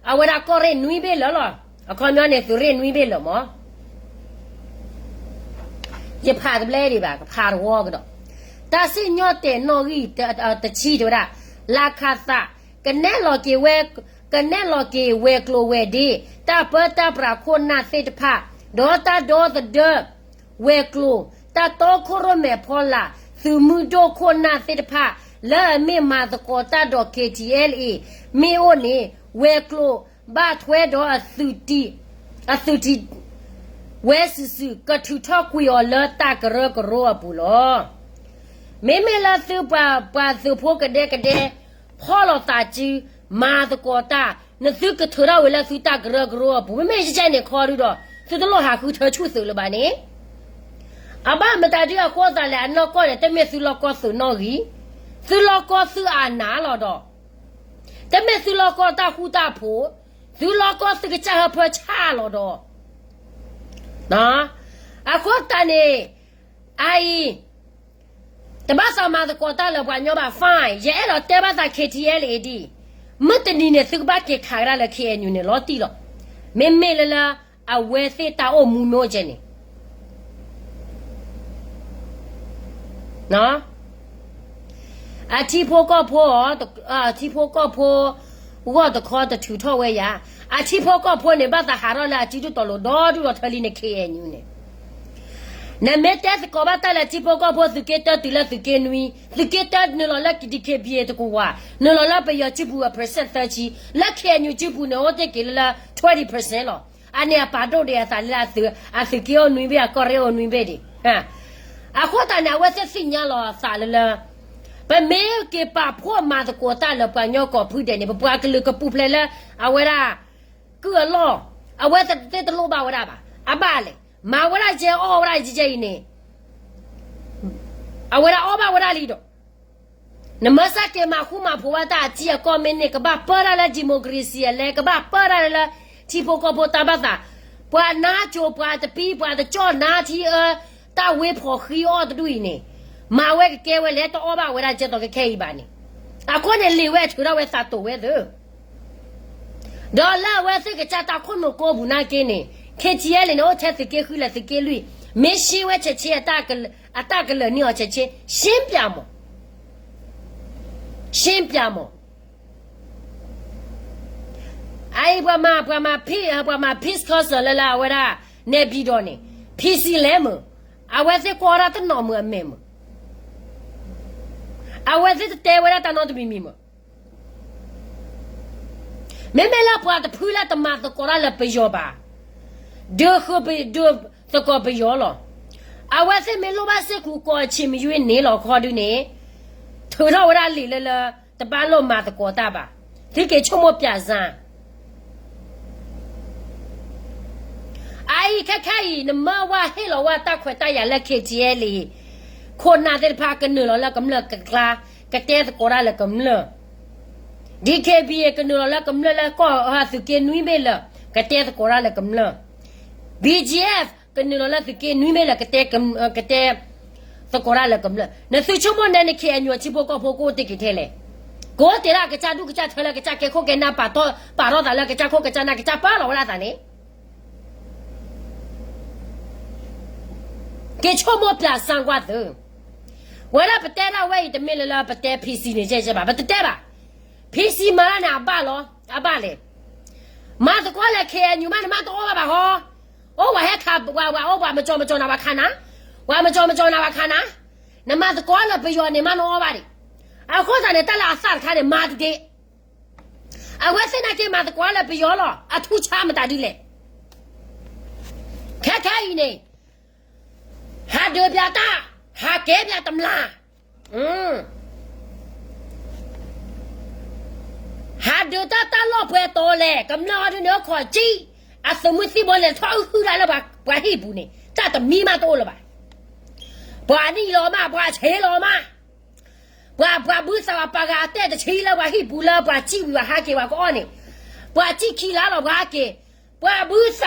အဝဲဒၣ်ကီၢ်ရ့ၣ်နွံဘ့ၣ်လၢာ်လီၤ. အခီပညီန့ၣ် သုးရ့ၣ်နွံဘ့ၣ်လၢာ်မၢ်. ယဖးတဘျဲၣ်ဒံးဘၣ် ကဖးတဝီကဒီး. တၢ်စံၣ်ညီၣ်တဲာ်နီၣ်ဂံၢ် တဆံတဲဝဲဒၣ် လၢခးသး ကနဲၣ်လီၤက့ၤဝဲ, ကနဲၣ်လီၤက့ၤဝဲၤကျိၤဝဲၤဒ့ တၢ်ပၢတၢ်ပြးခိၣ်နၢ်သ့ၣ်တဖၣ် ဒီးတၢ်ဒီသဒၢ ဝဲၤကျိၤ တၢ်တီခိၣ်ရိၣ်မဲာ်ဖီလာ် သုးမုၢ်ဒိၣ်ခိၣ်နၢ်သ့ၣ်တဖၣ် လၢအမ့ၢ်မၤသကိးတၢ်ဒီး KTLA မ့ၢ်အိၣ်န့ၣ် ဝဲၤကျိၤဘၣ်ထွဲဒီးအသုးတံၢ် အသုးတံၢ် ဝဲစုာ်စုာ် ကထုးထီၣ်ကွံာ်အီၤလၢတၢ်ကရၢကရိအပူၤလီၤ. မ့မ့ၢ်လၢသုပှၤသုးဖိကဒဲကဒဲ ဖီၣ်လိာ်သးစု မၤသကိးတၢ် နသုကထုးထီၣ်ဝဲလၢသုတၢ်ကရၢကရိအပူၤ မ့မ့ၢ်ယဲန့ၣ်ခီဒုဒီး သုတလိၣ်ဟးဃုထၢဆူၣ်သုးလၢၤဘၣ်န့ၣ် အဘၣ်မတၤဒုအဃိသးလဲၣ် အနီၢ်ကီၢ်န့ၣ် တမ့ၢ်သုလီၢ်ကီၢ်သုးနီၣ်ဂံၢ်, သုလီၢ်ကီၢ်သုးအနးလီၤဒီး တမ့ၢ်သုလီၢ်ကီၢ်တၢ်ဃူတၢ်ဖိး, သုလီၢ်ကီၢ်သုကစၢ်ဟၢဖၢဆၣ်လီၤဒီး အဃိသတးန့ၣ် အအံၤ တဘၣ်သးမၤသကိးတၢ်လၢပှၤကညီဘၣ် fine ယအဲၣ်ဒိးတဲဘၣ်သး KTLA ဒ်အံၤ, မုၢ်တနံၤန့ၣ် သုကဘၣ်က့ၤခးကဒါလၢ KNU န့ၣ် လီၤတံၢ်လီၤ. မ့မ့ၢ်လၢလၢ အဝဲသ့ၣ်တၢ်အိၣ်မူမ့ၢ်အိၣ်ကဲန့ၣ် အထံဖိကီၢ်ဖိ အထံဖိကီၢ်ဖိ ဂီၢ်တခီတထုးထီၣ်ဝဲယၤ, အထံဖိကီၢ်ဖိန့ၣ် ဘၣ်သးဟးထီၣ်လၢအစုဒုၣ်တီၤလိၤဒီဒူၣ်ဒီထၢလံန့ၣ် KNU န့ၣ် နမ့ၢ်တဲသကိးဘၣ်တၢ်လၢထံဖိကီၢ်ဖိ သုးက့တၢတုၤလၢသုးက့နွံ, သုးက့တၢနုာ်လီၤလၢ DKBA တကဝၤ, နုာ်လီၤလၢပယီၤစုပူၤအ percent သၢဆံ, လၢ KNU စုပူၤန့ၣ် အိၣ်တ့ၢ်က့ၤလၢလၢ twenty percent လီၤ. အန့ၣ်အပာ်ဒိၣ်ဒံးအသးလၢ အသုးက့အိၣ်နွံဘ့ၣ် အကီၢ်ရ့ၣ်အိၣ်နွံဘ့ၣ်ဒံး. အဃိသတးန့ၣ် အဝဲသ့ၣ်သ့ၣ်ညါလီၤအသးလၢလၢ ပမ့ၢ်က့ၤပာ်ဖှိၣ်မၤသကိးတၢ်လၢပှၤကညီကီၢ်ဖုဒဲးန့ၣ် ပပှၤကလုာ်ကပူၤဖျဲးလၢ အဝဲဒၣ် ကုၢ်အလီၢ်, အဝဲသ့ၣ်တလိၣ်ဘၣ်ဝဲဒၣ်ဘၣ်. အဘၣ်လဲၣ်, မၤဝဲဒၣ်ယဲအီၣ်ဝဲဒၣ်ယဲအံၤန့ၣ် အဝဲဒၣ်အီၣ်ဘၣ်ဝဲဒၣ်လံဒီး နမၢစၢ်က့ၤမၤဃူမၤဖိးဘၣ်တၢ်အထံအကီၢ်မ့ၢ်န့ၣ် ကဘၣ်ပၢတၢ်လၢ democracy အလဲ, ကဘၣ်ပၢတၢ်လၢလၢ ထံဖိကီၢ်ဖိတၢ်ဘၣ်သး, ပှၤနါစိၤပှၤတပံၤ ပှၤတကၠီၣ်နါထံအၢ တၢ်ဝ့ဖီၣ်ဃံအီၣ်တဒူၣ်အံၤန့ၣ် မၤဝဲကကဲဝဲလဲၣ် တအီၣ်ဘၣ်ဝဲဒၣ်ကဲသိးခဲခဲအံၤဘၣ်န့ၣ်, အဃိန့ၣ်လံာ်ဝဲထုးထီၣ်ဝဲသးတိာ်ဝဲသ့ ဒီးလၢအဝဲသ့ၣ်ကစၢ်တၢ်ခိၣ်နူာ်ကိးပူၤနာ်က့န့ၣ် KTLA န့ၣ် အိၣ်ထဲသုးက့ဃုလဲၣ်သုးက့လွံၢ်, မ့ၢ်ရှင်းဝဲဆဲးဆဲး အတၢ်ကလၢာ်န့ၢ်အီၤဆဲးဆဲး ရှင်းပြမး, ရှင်းပြမး. အအံၤပှၤမၤ ပှၤမၤ ပှၤမၤ peace council လၢလၢအဝဲဒၣ် နဲၣ်ပံၤဒီးန့ၣ် PC လဲၣ်မး, အဝဲသ့ၣ်ကွၢ်ဒၣ်တနီၤမးအမဲာ်မး, အဝဲသ့ၣ်တတဲဝဲဒၣ်တၢ်နီတမံၤမံၤမး မ့မ့ၢ်လၢပှၤတဖုလၢတမၤသကိးတၢ်လၢပယီၤဘၣ်, ဒုးဃုပ ဒုးသကိးပယီၤလီၤ. အဝဲသ့ၣ်မ့ၢ်လိၣ်ဘၣ်စ့ၢ်ကီးကီၢ်ဆံးမယုၢ်န့ၣ်လီၤခီဒုန့ၣ်, ထုးထီၣ်ဝဲဒၣ်လံာ်လၢလၢ တဘၣ်လိၣ်မၤသကိးတၢ်ဘၣ်, သုက့ၤဆိကမိၣ်ပၠးစၢ် အအံၤခဲခဲအံၤ နမၢဝဲဟ့ၣ်လီၤဝဲတၢ်ခွဲးတၢ်ယာ်လၢ KTLA ခိၣ်နၢ်သ့ၣ်တဖၣ်ကနုာ်လီၤလၢကမျၢၢ်ကကျါ ကတဲသကိးတၢ်လၢကမျၢၢ်, DKBA ကနုာ်လီၤလၢကမျၢၢ်လၢကီၢ်သုးက့နွံဘ့ၣ်လၢာ် ကတဲသကိးတၢ်လၢကမျၢၢ်, BGF ကနုာ်လီၤလၢသုးက့နွံဘ့ၣ်လၢာ် ကတဲ ကတဲသကိးတၢ်လၢကမျၢၢ်, နသုဆိကမိၣ်နဲန့ၣ် KNU အထံဖိကီၢ်ဖိကအိၣ်တ့ၢ်က့ၤထဲလဲၣ်, ကအိၣ်တ့ၢ်ဒၣ်ကစၢ်ဒူၣ်ကစၢ်ထၢလၢကစၢ်ကဲခိၣ်ကဲနၢ် ပာ်ထီၣ်သးလၢကစၢ်ခိၣ်ကစၢ်နၢ် ကစၢ်ပၢလီၤဝဲဒၣ်သးန့ၣ် က့ၤဆိကမိၣ်ပၠးစၢ်ကွၢ်သု, ဝဲဒၣ်ပတဲဒၣ်ဝဲအံၤ တမ့ၢ်လၢလၢပတဲ PC န့ၣ် ကဲကဲဘၣ် ပတတဲဘၣ်, PC မၤတၢ်န့ၣ် အဘၣ်လီၤ အဘၣ်လဲၣ်, မၤသကိးလၢ KNU မး နမ့ၢ်တအီၣ်ဘၣ်ဘၣ်ဟီ, အိၣ်ပှၤဟဲခး ပှၤ ပှၤအိၣ်ပှၤမကၠီမကၠီနၤပှၤခးနၤ, ပှၤမကၠီမကၠီနၤပှၤခးနၤ, နမၤသကိးလၢပယီၤန့ၣ် မးနအီၣ်ဘၣ်ဒံး, အဃိသတးန့ၣ် တၢ်လၢအသၣ်တခါန့ၣ် မၤတဒ့ အဝဲသ့ၣ်နာ်က့မၤသကိးလၢပယီၤလီၤ အထူၣ်ဆါမတၤဒ်လဲၣ်, ခဲခဲအံၤန့ၣ် ဟးဒုးပၠးတၢ်, ဟးကဲပၠးတမျၢ်, ဟးဒုးတၢ်တၢ်လီၢ်ပှဲၤတီလဲၣ်, ကမျၢၢ်အီၤဒုးန့ၣ်အိၣ်ခိးကံ, အသုးမုၢ်သံၣ်ဘိလဲၤထီၣ်အုၣ်ဟုၣ်ဒၣ်လၢပှၤဟံၣ်ပူၤန့ၣ် တၢ်တမံၤမးတအိၣ်လၢၤဘၣ်, ပှၤနံၣ်လီၤမး ပှၤဆံးလီၤမး ပှၤ ပှၤဘုသးပှၤပာ်ဂၤအတဲတဆံလၢပှၤဟံၣ်ပူၤလၢပှၤစံၣ်ဝံၤပှၤဟးက့ၤပှၤကအီၣ်န့ၣ်, ပှၤစံၣ်ခံလါလီၤပှၤဟးက့ၤ, ပှၤဘုသး တ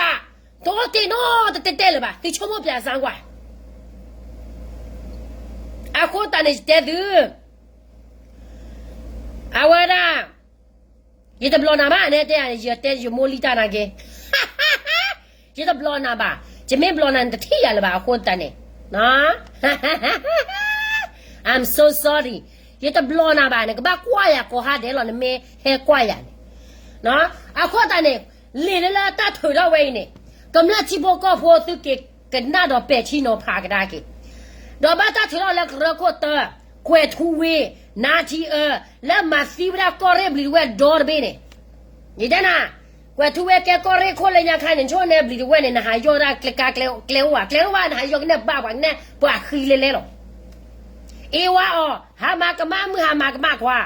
အိၣ်တ့ၢ်နီတတဲတဲလၢၤဘၣ် သုဆိကမိၣ်ပၠးစၢ်ကွၢ်, အဃိသတးန့ၣ်ယတဲသု, အဝဲဒၣ် ယတဘျီနၤဘၣ် နဲတဲယတဲယမိၢ်လံတၢ်နာ်က့, ယတဘျီနၤဘၣ်, ယမ့ၢ်ဘျီနၤန့ၣ်တထံၣ်ယၤလၢၤဘၣ် အဃိသတးန့ၣ်, I'm so sorry, ယတဘျီနၤဘၣ် နကဘၣ်ကွၢ်ယၤကိးဟါဒဲးလီၤ နမ့ၢ်ဟဲကွၢ်ယၤန့ၣ်, အဃိသတးန့ၣ် လံာ်လၢလၢတၢ်ထုးထီၣ်ဝဲအံၤန့ၣ်, ကမျၢၢ်ထံဖိကီၢ်ဖိသုက့ၤကနၣ်ဒီးပဲာ်ထံနီၤဖးကဒါက့ၤ ဒီးဘၣ်တၢ်ထုးထီၣ်လၢကရၢခိၣ်တၢ, ကွဲၤထူဝ့, နါထံအၢ, လၢမၤသံဝဲဒၣ်ကီၢ်ရ့ၣ်ဘျံးတဝဲၢ်ဒီတဘ့ၣ်န့ၣ်, ယတဲနၤ, ကွဲၤထူဝ့ကဲကီၢ်ရ့ၣ်ခိၣ်လၢညါခါန့ၣ် ဆိၣ်နဲဘျံးတဝဲၢ်န့ၣ် နဟးယီၢ်ဒၣ်ကျဲကါကျဲအိၣ်ဘၣ်, ကျဲအိၣ်ဘၣ် နဟးယီၢ်ကနဲၣ်ဘၣ်ပှၤကနဲၣ်ပှၤဃံလဲလဲလီၤ. အ့ဝါအီၤ, ဟးမၤကမၣ်မုၢ်ဟးမၤကမၣ်ခွါ,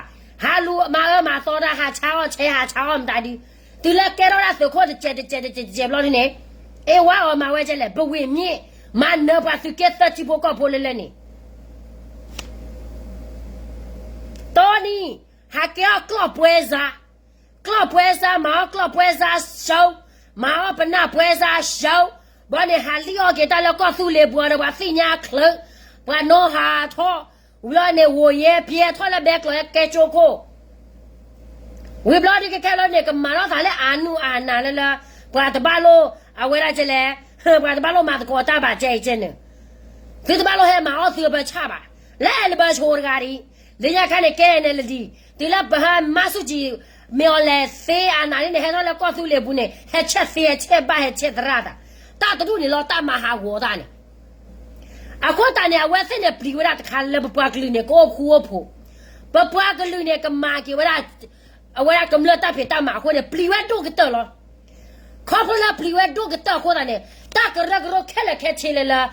ဟးလူၤမၤအၢမၤသီတၢ် ဟးဆါအီၣ်ဆဲး ဟးဆါအီၣ်မတၤဒု, တုၤလၢကဲထီၣ်ဒၣ်သုးခိၣ်တစဲးတစဲးတစဲးတစဲးဘျီဒ်န့ၣ်, အ့ဝါအီၤမၤဝဲကဲလဲၣ် ပဝ့ၢ်မ့ၢ်, မၤနၢၤပှၤသုးက့သၢထံဖိကီၢ်ဖိလၢလၢန့ၣ် တီနံၤ, ဟးကဲအီၣ်ကျီၣ်ပှဲစါ, ကျီၣ်ပှဲစါ မၤအီၣ်ကျီၣ်ပှဲစါဆူ, မၤအီၣ်ပနၢ်ပှဲစါဆူ, ဘီန့ၣ်ဟးလံၣ်အီၣ်က့ၤတၢ်လၢကီၢ်သူလ့ၤပူၤဒီးပှၤသ့ၣ်ညါချၢ, ပှၤနီၢ်ဟးထီၣ်, ဝံၤလီၤန့ၣ် ဝိုယဲပျဲထီၣ်လၢဘဲကျိးကဲကၠိခိၣ်, ဝံၤဘျီဒ်ကဲခဲလၢာ်န့ၣ် ကမၤထီၣ်သးလၢအနူအနၢ်လၢလၢ, ပှၤတဘၣ်လိၣ်, အဝဲဒၣ်ကဲလဲၣ်, ပှၤတဘၣ်လိၣ်မၤသကိးတၢ်ဘၣ်ကဲအံၤကဲန့ၣ်, သုတဘၣ်လိၣ်ဟဲမၤအီၣ်သုပဆၣ်ဘၣ်, လၢအဲလၢဘၢဆိတဂၤဒ်, လၢညါခါန့ၣ် ကဲနဲလဒံ, တုၤလၢပဟဲမၤဆူၣ်ကံ, မ့ၢ်အီၤလဲၤသ့အနၢ်န့ၣ် ဟဲထီၣ်လၢကီၢ်သူလ့ၤပူၤန့ၣ် ဟဲဆဲးသ့ဟဲဆဲးဘၣ်ဟဲဆဲးသရၣ်သး, တၢ်တဒူၣ်န့ၣ်လီၤတၢ်မၤဟးဂီၤတၢ်န့ၣ် အဃိသတးန့ၣ် အဝဲသ့ၣ်န့ၣ်ပျံၤဝဲဒၣ်တခါလၢပပှၤကလုာ်န့ၣ် ကအိၣ်ဃူအိၣ်ဖိး, ပပှၤကလုာ်န့ၣ် ကမၤက့ၤဝဲဒၣ်, အဝဲဒၣ်ကမျၢၢ်တၢ်ဖံးတၢ်မၤအဃိန့ၣ် ပျံၤဝဲဒိၣ်ကတၢၢ်လီၤ. ခီဖျိလၢပျံၤဝဲဒိၣ်ကတၢၢ်အဃိသတးန့ၣ် တၢ်ကရၢကရိခဲလၢာ်ခဲဆ့လၢလၢ,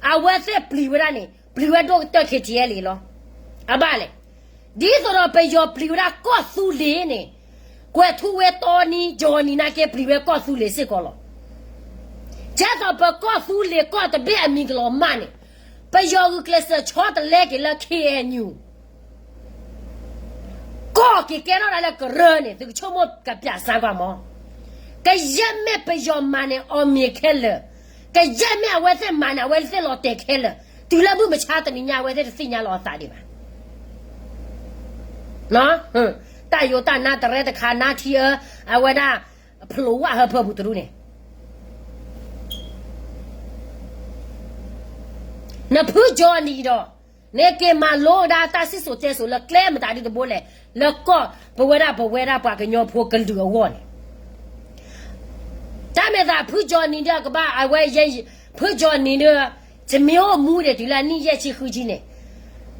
အဝဲသ့ၣ်ပျံၤဝဲဒၣ်န့ၣ် ပျံၤဝဲဒိၣ်ကတၢၢ် KTLA လီၤ. အဘၣ်လဲၣ်, ဒ်သိးဒီးပယီၤပျံၤဝဲဒၣ်ကီၢ်သူလ့ၤန့ၣ်, ကွဲၤထူဝ့တီနံၤ ကၠီၤနံၤ နာ်က့ပျံၤဝဲကီၢ်သူလ့ၤစ့ၢ်ကီးလီၤ. ကဲသိးပကီၢ်သူလ့ၤကီၢ်တဘ့ၣ်အမံၤကလီၤမၢ်န့ၣ်, ပယီၤဂုာ်ကျဲးစၢးဆီတလဲက့ၤလၢ KNU ကီၢ်က့ၤကဲထီၣ်ဒၣ်လၢကရၢန့ၣ် သုကဆိကမိၣ်ကပျးစါကွၢ်မး, ကယဲၢ်မ့ၢ်ပယီၤမၤန့ၣ် အီၣ်မ့ၤခဲလၢာ်, ကယဲၢ်မ့ၢ်အဝဲသ့ၣ်မၤန့ၣ် အဝဲသ့ၣ်လီၤတဲာ်ခဲလၢာ်, တုၤလၢမုၢ်မဆါတနံၤညါ အဝဲသ့ၣ်တသ့ၣ်ညါလီၤအသးဒံးဘၣ်. တၢ်ယိၤတၢ်နါတရဲတခါ နါထံအၢ, အဝဲဒၣ်, ဖျိးဝၣ်ဟၢဖၢပူၤတရူးန့ၣ် နဖုကၠီနံၤဒီး, နက့ၤမၤလိကဒါတၢ်စံၣ်စိၤတဲစိၤလၢကျဲမတၤဒုတဘိလဲၣ်, လၢကီၢ်ပဝဲဒၣ်ပဝဲဒၣ်ပှၤကညီဖိကလုာ်အဂီၢ်န့ၣ်, တၢ်မဲာ်သးဖုကၠီနံၤဒီးကဘၣ်အဝဲယဲ, ဖုကၠီနံၤဒီး, တမ့ၢ်အိၣ်မူဒံးတုၤလၢအနံၣ်ယဲၢ်ဆံဃုဆံန့ၣ်,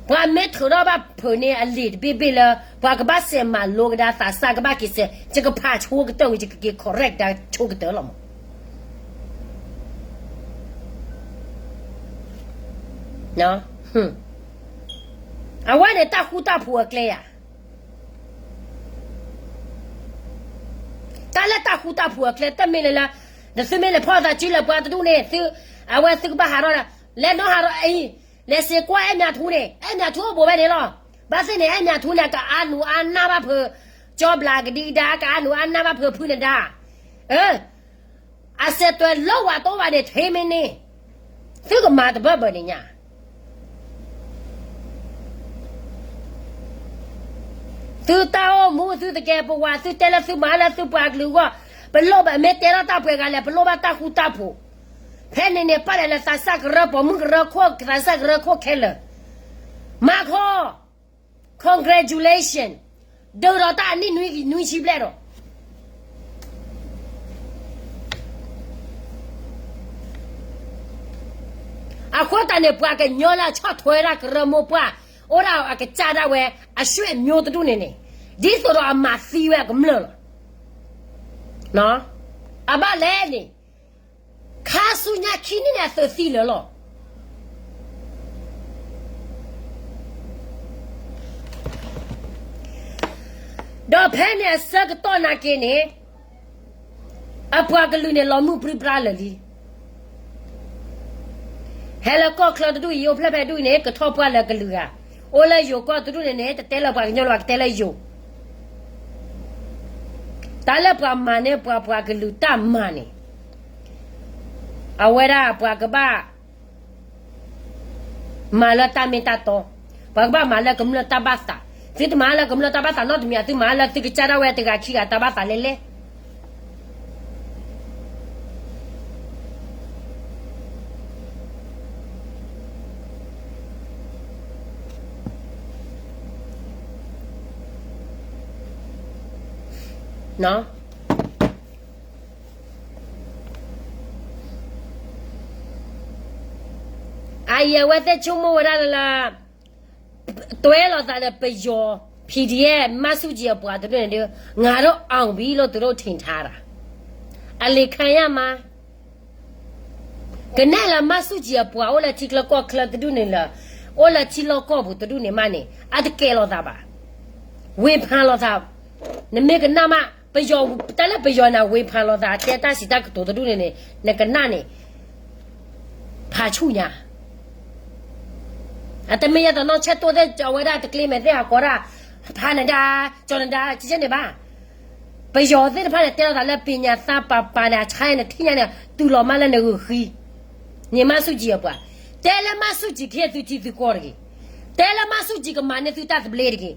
ပှၤမ့ၢ်ထုးထီၣ်ဘၣ်ဖုးန့ၢ်အလံာ်တဘ့ၣ်ဘ့ၣ်လၢ ပှၤကဘၣ်စဲးမၤလိကဒါသးစၢ်ကဘၣ်က့ၤစဲး ယကဖးဆိကတၢၢ်ဝံၤ ယကက့ၤ correct ဒၣ်ဆိကတၢၢ်လီၤမး. အဝဲန့ၣ်တၢ်ဃူတၢ်ဖိးအကျဲယၤ, တၢ်လၢတၢ်ဃူတၢ်ဖိးအကျဲ တမ့ၢ်လၢလၢ, နသုမ့ၢ်လဲၤဖီၣ်သးစုလၢပှၤတဒူၣ်န့ၣ်, အဝဲသုကဘၣ်ဟးထီၣ်, လဲၤနီၢ်ဟးထီၣ်အံၤ, လဲၤစ့းကွၢ်အဲၣ်မၠးထူန့ၣ်, အဲၣ်မၠးထူအိၣ်ဘူးဝဲန့ၣ်လီၤ. ဘၣ်သ့ၣ်န့ၣ် အဲၣ်မၠးထူန့ၣ် ကအါနူၤအါနၢ်ဘၣ်ဖုး, ကၠီဘျးကဒံကဒါ ကအါနူၤအါနၢ်ဘၣ်ဖုးဖုန့ၣ်ဒါ အစဲးတွဲးလီဝးတီဝးန့ၣ် ထဲမ့ၢ်န့ၣ်, သုကမၤတဘၢဘၢန့ၣ်ညါ, သုတၢ်အိၣ်မူ သုတကဲပဝး သုတဲလၢသုမၤလၢသုပှၤကလုာ်အဂီၢ်, ပလိၣ်ဘၣ်မ့ၢ်တဲထီၣ်တၢ်ပှဲၤဂၤလဲၣ် ပလိၣ်ဘၣ်တၢ်ဃူတၢ်ဖိး, ဖဲန့ၣ်န့ၣ် ပာ်လဲၣ်လၢသးစၢ်ကရၢ ပိာ်မုၣ်ကရၢခိၣ် သးစၢ်ကရၢခိၣ်ခဲလၢာ်, မၤခီ congratulation, ဒုးဒီးတၢ်အနံၣ်နွံဆံဘျဲၣ်ဒီး အဃိသတးန့ၣ် ပှၤကညီလၢအဆီၣ်ထွဲဒၣ်ကရၢမိၢ်ပှၢ် အိၣ်ဒၣ်အကစၢ်ဒၣ်ဝဲ အဆွေမျိုးတဒူၣ်န့ၣ်န့ၣ်, ဒ်သိးဒီးအမၤသံဝဲအကမျၢၢ်လီၤ. အဘၣ်လဲၣ်န့ၣ်, ခါဆူညါခံနံၣ်န့ၣ် အသုးသံလၢာ်လီၤ. ဒီးဖဲန့ၣ်အဆၢကတီၢ်နာ်က့န့ၣ်, အပှၤကလုာ်န့ၣ် လီၤမုၢ်ပြံပြါလၢာ်လံ. ဟဲလၢကီၢ်ချၢတဒူၣ်အံၤ အိၣ်ဖျဲၣ်ဖဲဒူၣ်အံၤန့ၣ် ကထီၣ်ပှၢ်လၢကလုာ်ဂၤ, အိၣ်လၢယိၤကီၢ်တဒူၣ်န့ၣ်န့ၣ် တတဲလၢပှၤကညီလၢၤဘၣ် ကတဲလၢယိၤ, တၢ်လၢပှၤမၤန့ၢ်ပှၤ ပှၤကလုာ်တၢ်မၤန့ၣ်, အဝဲဒၣ်ပှၤကဘၣ် မၤလၢတၢ်မ့ၢ်တၢ်တီ, ပှၤကဘၣ်မၤလၢကမျၢၢ်တၢ်ဘၣ်သး, သုတမၤလၢကမျၢၢ်တၢ်ဘၣ်သးနီတမံၤ, သုမၤလၢသုကစၢ်ဒၣ်ဝဲတဂၤခံဂၤတၢ်ဘၣ်သးလဲၣ်လဲၣ်. အ အဝဲသ့ၣ်ဆိကမိၣ်ဝဲဒၣ်လၢ တွဲလိာ်သးဒီးပယီၤ PDF မၢ်ဆူၣ်ကၠံအပှၤတဒူၣ်န့ၣ်ဒီး ငါတို့အောင်ပြီလို့ သူတို့ထင်ထားတာ အလီၤခံရမး ကနဲၣ်လၢမၢ်ဆူၣ်ကၠံအပှၤအိၣ်လၢထံချၢကီၢ်ချၢတဒူၣ်န့ၣ်လၢ အိၣ်လၢထံလီၢ်ကီၢ်ပူၤတဒူၣ်န့ၣ်မးန့ၣ် အတကဲလိာ်သးဘၣ် ဝေဖန်လိာ်သး နမ့ၢ်ကနၣ်မး ပယီၤ တၢ်လၢပယီၤန့ၣ် ဝေဖန်လိာ်သး တဲတၢ်စံးတၢ်ကတိၤတဒူၣ်န့ၣ်န့ၣ် နကနၣ်န့ၣ် ဖးဆူၣ်ညါ အတမ့ၢ်ယဲသိးနီၢ်ဆဲးတိၢ်သ့ၣ် ကၠီဝဲဒၣ်တကျ့မဲာ်သ့ၣ်ဟးကိးဒၣ် ဖးနဒါ ကၠီနဒါ ကကဲန့ၣ်ဘၣ် ပယီၤသ့ၣ်တဖၣ်န့ၣ် တဲလိာ်သးလၢပညးသးပာ်ပာ်န့ၣ် အဆါန့ၣ် ထံၣ်ညါန့ၣ် တူၢ်လိာ်မးလၢနဂုာ်ဃံ န့ၣ်မၢ်ဆူၣ်ကၠံအပှၤ တဲလၢမၢ်ဆူၣ်ကၠံကဟ့ၣ်သုထံသုကီၢ်တဂ့ၤ တဲလၢမၢ်ဆူၣ်ကၠံကမၤန့ၢ်သုတၢ်သဘျ့တဂ့ၤ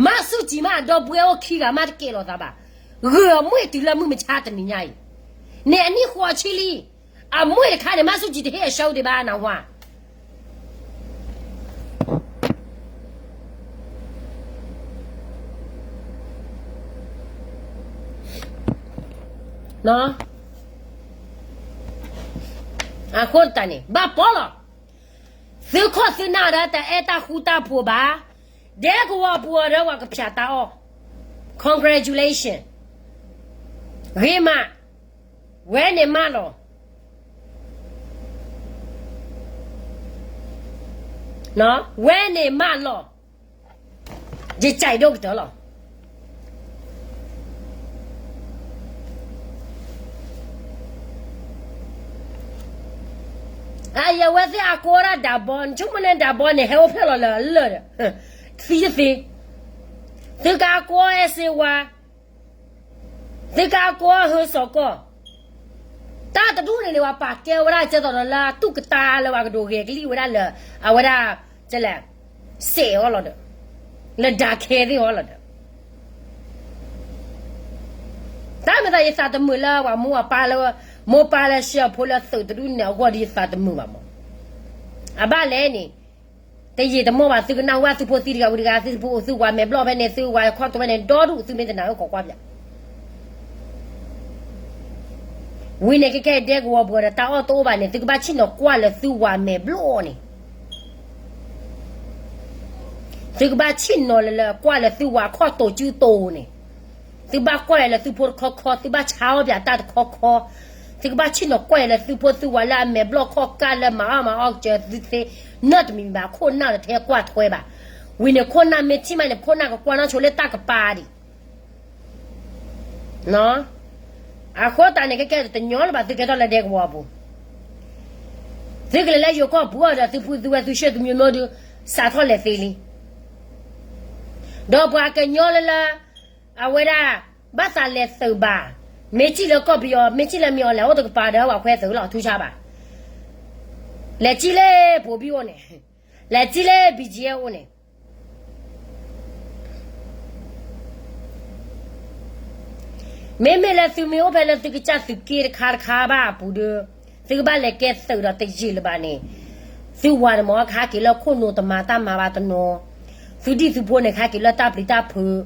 မၢ်ဆူၣ်ကၠံမးအဒီပုၢ်ဝဲၢ်အိၣ်ခံဂၤမးတကဲလိာ်သးဘၣ် ဂုာ်အမှ့ၢ်တုၤလၢမုၢ်မဆါတနံၤညါအံၤ န့ၣ်အနံၣ်ဃိးဆံလံ အမှ့ၢ်တခါန့ၣ် မၢ်ဆူၣ်ကၠံတဟ့ၣ်အဆၢဒံးဘၣ်နဝါ အဃိသတးန့ၣ် ဘၣ်ပီလီၤ သုခိၣ်သုနၢ်ဒီးတအဲၣ်တၢ်ဃူတၢ်ဖိးဘၣ် ဒဲကဝီၤပူၤအီၤဒီးပှၤကဖၠးတၢ်အီၣ် congratulation ဂ့ၤမး ဝဲန့ၣ်မးလီၤ ဝဲန့ၣ်မးလီၤ ယစံးဒိၣ်ကတၢၢ်လီၤ အဝဲသ့ၣ်အကိးဒၣ်ဒးဘီ နဆိကမိၣ်န့ၣ်ဒးဘီန့ၣ် ဟဲအိၣ်ဖျဲၣ်လီၤလၢအလၢာ်ဒီး သံတသ့ သုကကိးအဲၣ်စ့ဝါ သုကကိးဟၢစီၤကီၢ် တၢ်တဒူၣ်န့ၣ်န့ၣ် ပှၤပာ်ကဲဝဲဒၣ်ကဲသိးဒီးလၢအတူၢ်ကတၢၢ်လၢပှၤကဒိးဂဲၤကလံၣ်ဝဲဒၣ်လၢ အဝဲဒၣ် စဲးအီၤလီၤဒီး လၢဒၣ်ခဲသ့ၣ်အီၤလီၤဒီး တၢ်မ့ၢ်သးယသးတမုာ်လၢပှၤမိၢ်ပၢ်လၢ မိၢ်ပၢ်လၢဆှၢအဖိလၢသုးတဒူၣ်န့ၣ်အဂီၢ်ဒီးယသးတမုာ်ဘၣ်မး အဘၣ်လဲၣ်န့ၣ် တယံာ်တမီၢ်ဘၣ် သုကနၣ်ဝဲသုဖိသံတဂၤဝံၤတဂၤ သုဖိ သုဝၤမဲာ်ဘျီၣ်ဖဲန့ၣ် သုဝၤခီၣ်တိာ်ဖဲန့ၣ် ဒီဒူၣ်သုမ့ၢ်တနာ်အၢၣ်ကီးကွၢ်ပၠး ဝံၤန့ၣ် ကဲကဲဒဲကဝီၤပူၤဒီးတၢ်အီၣ်တအိၣ်ဘၣ်န့ၣ် သုကဘၣ်ဆ့ၣ်နီၤကွၢ်လၢသုဝၤမဲာ်ဘျီၣ်န့ၣ် သုကဘၣ်ဆ့ၣ်နီၤလၢလၢကွၢ်လၢသုဝၤခီၣ်တိာ်စုတိာ်န့ၣ် သုဘၣ်ကွၢ်လၢသုဖိတခီခီ သုဘၣ်ဆါအီၣ်ပၠးတၢ်တခီခီ သုကဘၣ်ဆ့ၣ်နီၤကွၢ်လၢသုဖိသုဝၤလၢအမဲာ်ဘျီၣ်ခီၣ်ကၢ်လၢမၤအီၣ်မၤအီၣ်ကစၢၤသုသ့ နီတမံၤမံၤဘၣ် ခိၣ်နၢ်ဒီးတဟဲကွၢ်ထွဲဘၣ်. ဝံၤန့ၣ်ခိၣ်နၢ်မ့ၢ်ထံၣ်မးန့ၣ် ခိၣ်နၢ်ကကွၢ်နီၣ်ဆိလၢတၢ်ကပၤဒံး အဃိသတးန့ၣ် ကဲကဲတညီလၢၤဘၣ် သုကဲထီၣ်လၢဒဲကဝီၤအပူၤ, သုကလဲၤလၢယိၤကီၢ်ပူၤဒီးသုပုၢ်သုဝဲၢ်သုရှဲၣ်သုမိၢ်မိၢ်ဒုး စးထီၣ်လဲၤသ့လံ. ဒီးပှၤကညီလၢလၢ အဝဲဒၣ် ဘၣ်သးလဲၤသုးဘၣ်, မ့ၢ်စံၣ်လၢကီၢ်ပယီၤ မ့ၢ်စံၣ်လၢမ့ၢ်အီၤလဲၤအိၣ်တကပၤဒီးပှၤခွဲသုးလီၤ ထူၣ်ဆါဘၣ်. လဲၤစံၣ်လၢပိဘံၣ်အိၣ်န့ၣ်, လဲၤစံၣ်လၢ ဘံၣ်ကၠ့အိၣ်န့ၣ် မ့မ့ၢ်လၢသုမ့ၢ်အိၣ်ဖဲလၢသုကစၢ်သုးက့တခါတခါဘၣ်အပူၤဒီး သုကဘၣ်လဲၤကဲသုးဒီးတယံာ်လၢၤဘၣ်န့ၣ်, သုဝၤန့ၣ်မ့ၢ်ကဟဲက့ၤလၢခိၣ်နူာ်တမၤတၢ်မၤဘၣ်တနီၤ, သုဒံၣ်သုဖိန့ၣ် ကဟဲက့ၤလၢတၢ်ပျံၤတၢ်ဖုး,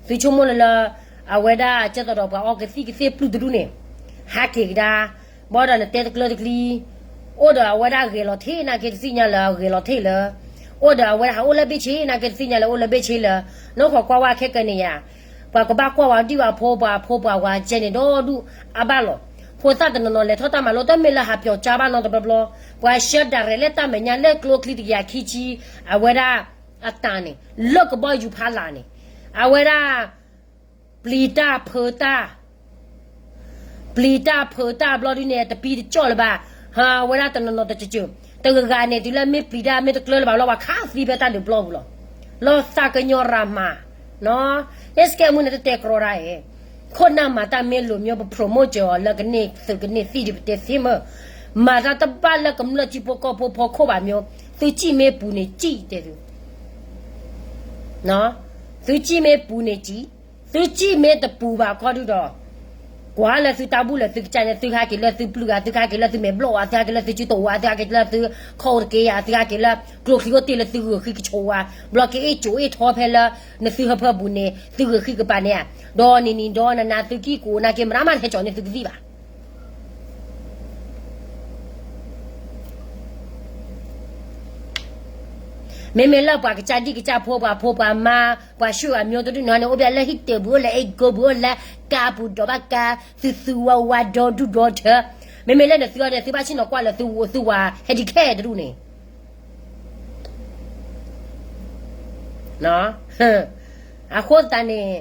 သုဆိကမိၣ်လၢလၢ အဝဲဒၣ်ကဲသိးဒီးပှၤအီကသံၣ်ကသ့ၣ်ပျုၢ်တဒူၣ်န့ၣ် ဟဲက့ၤကဒါ, ဘၣ်ဒီးနတဲတကျၢၤတကျံၤ အိၣ်ဒီးအဝဲဒၣ်ဂဲၤလီၤထံးနာ်က့တသ့ၣ်ညါလၢအဂဲၤလီၤထံးလၢ, အိၣ်ဒီးအဝဲဒၣ်ဟးအိၣ်လၢဘ့ၣ်ဆ့နာ်က့တသ့ၣ်ညါလၢအိၣ်လၢဘ့ၣ်ဆ့လၢ, နီၢ်ခိးကွၢ်ဝဲခဲကနံၣ်ယၤ, ပှၤကဘၣ်ကွၢ်ဝဲဒံၣ်ဝဲဖိ ပှၤဖိပှၤဝၤကဲန့ၣ်ဒီဒူၣ်အဘၣ်လီၤ. ဖိသၣ်တနီၤနီၤလဲၤထီၣ်တၢ်မၤလိ တမ့ၢ်လၢဟးပျီၤကၠါဘၣ်နီတဘျီဘျီ, ပှၤဆှၢဒၣ်ရဲၣ်လၢတၢ်မဲာ်ညါလၢကျိချံတကယၤခံဆံ, အဝဲဒၣ် အတၢ်န့ၣ် လၢကဘီယူၤဖးလာ်န့ၣ်, အဝဲဒၣ် ပျံၤတၢ်ဖုးတၢ် ပျံၤတၢ်ဖုးတၢ်ဘျီဒုန့ၣ် တပံတကၠီၣ်လၢၤဘၣ်, ဟးဝဲဒၣ်တနီၤနီၤတကၠၢၢ်, တဂၤဂၤန့ၣ် တုၤလၢမ့ၢ်ပျံၤတၢ်မ့ၢ်တကျၢၤလၢၤဘၣ်လီၤ ပှၤခးသံဖဲတၢ်ဒုးပျီပူၤလီၤ. လီၤသးကညီၤရၤမၤ, ယဲစကဲမုၢ်န့ၣ်တတဲကြီတၢ်အံၤ, ခိၣ်နၢ်မၤတၢ်မ့ၢ်လိၤမ့ၢ် ပ promote စၢၤအီၤလၢကန့ၢ်သုးကန့ၢ်သံၣ်ဒံးပတဲသ့မ့ၢ်, မၤတၢ်တဘၣ်လၢကမျၢၢ်ကံၣ်ဖိကီၢ်ဖိဖီခိၣ်ဘၣ်မ့ၢ်, သုစံၣ်မ့ၢ်ပူၤန့ၣ်စံၣ်တဲသု သုစံၣ်မ့ၢ်ပူၤန့ၣ်စံၣ်, သုစံၣ်မ့ၢ်တပူၤဘၣ်ခီဒုဒီး, ကွၢ်လၢသုတၢ်ဘူၣ်လၢသုကစၢ်န့ၣ် သုကဟဲက့ၤလၢသုပျုၢ်ဧါ, သုကဟဲက့ၤလၢသုမဲာ်ဘျီၣ်ဧါ, သုကဟဲက့ၤလၢသုစုတိာ်ဧါ, သုကဟဲက့ၤလၢသုခီၣ်အိၣ်တက့ၢ်ဧါ, သုကဟဲက့ၤလၢကျိချံအိၣ်တ့ၢ်လၢသုဂုာ်ဃံကဆိးဧါ, ဘျီက့ၤအ့ၣ်ကိၤအ့ၣ်ထီဖဲလၢ နသုဟၢဖၢပူၤန့ၣ် သုဂုာ်ဃံကပၤန့ၣ်ဧါ, ဒီးနံၤနံၤဒီးနၤနၤသုကံၢ်ကိးနာ်က့မရၤမးတဟဲကၠီန့ၢ်သုကသံၣ်ဘၣ်. မ့မ့ၢ်လၢပှၤကစၢ်ဒံၣ်ကစၢ်ဖိ ပှၤဖိပှၤမါ ပှၤၡူၣ်အမျိုးတဒူၣ်န့ၣ် အိၣ်ဘၣ်လၢဟံၣ်တၢၤပူၤ အိၣ်လၢအဲၣ်ကိပူၤ အိၣ်လၢကါပူၤ ဒိးဘၣ်ကါ သူသူဝါဝါ ဒီဒူၣ်ဒီထၢ မ့မ့ၢ်လၢနသုအီၤန့ၣ် သုဘၣ်ဆ့ၣ်နီၤကွၢ်လၢသုဝၤ ဟဲဒံးခဲတဒူၣ်န့ၣ် အဃိသတးန့ၣ်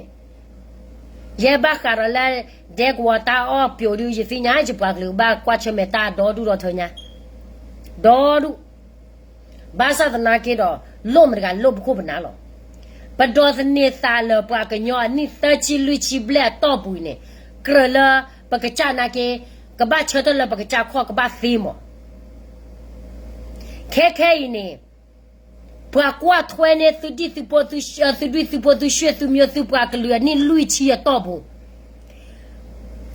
ယဲဘၣ်ဃးဒီးလၢ ဒဲကဝီၤတၢ်အီၣ်ပျိးဒုး ယသ့ၣ်ညါ ယပှၤကလုာ်ဘၣ်ကွၢ်ဆၢၣ်မဲာ်တၢ်ဒီဒူၣ်ဒီထၢညါ ဒီဒူၣ် ဘၣ်ဆၣ်သနာ်က့ဒီး လိၣ်မတၤတဂၤလိၣ်ပခိၣ်ပနၢ်လီၤ. ပဒိးသန့ၤသးလၢပှၤကညီအနံၣ်သၢဆံလွံၢ်ဆံဘျဲၣ်အတီၢ်ပူၤအံၤန့ၣ် ကြၢးလၢပကစၢ်နာ်က့ ကဘၣ်ဆၢထၢၣ်လၢပကစၢ်ခီၣ်ကဘၣ်သ့မး ခဲခဲအံၤန့ၣ် ပှၤကွၢ်ထွဲန့ၢ်သုဒံၣ်သုဖိ သုဒွံၣ်သုဖိ သုၡူၣ်သုမၠိ သုပှၤကလုာ်အနံၣ်လွံၢ်ဆံအတီၢ်ပူၤ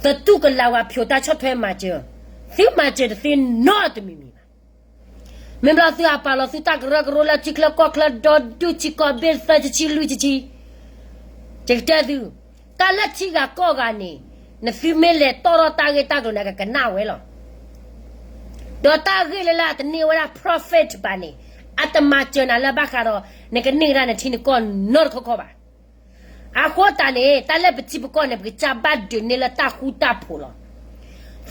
သတူၢ်ကလာ်ဝဲဖျိးတၢ်ဆီၣ်ထွဲမၤစၢၤ, သုမၤစၢၤတသ့နီတမံၤမံၤဘၣ်. မ့ၢ်ဘျီသုအပာ်လီၤသုတၢ်ကရၢကရိလၢထံချၢကီၢ်ချၢဒီဒူၣ်ထံကီၢ်ဘ့ၣ်သၢဆံလွံၢ်ဆံ, ယကတဲသု, တၢ်လၢထံဂၤကီၢ်ဂၤန့ၣ် နသုမ့ၢ်လဲၤတီၣ်ထီၣ်တၢ်ဂ့ၢ်တၢ်ကျိၤန့ၣ် အကကနၣ်ဝဲလီၤ. ဒီးတၢ်ဂ့ၢ်လၢလၢအတန့ၢ်ဝဲဒၣ် profit ဘၣ်န့ၣ် အတမၤစၢၤနၤလၢဘၣ်ဃးဒီး နကန့ၢ်ကဒါနထံနကီၢ်နီတခီခီဘၣ်. အဃိသတးန့ၣ် တၢ်လၢပထံပကီၢ်န့ၣ် ပကစၢ်ဘၣ်ဒုးန့ၢ်လၢတၢ်ဃူတၢ်ဖိးလီၤ.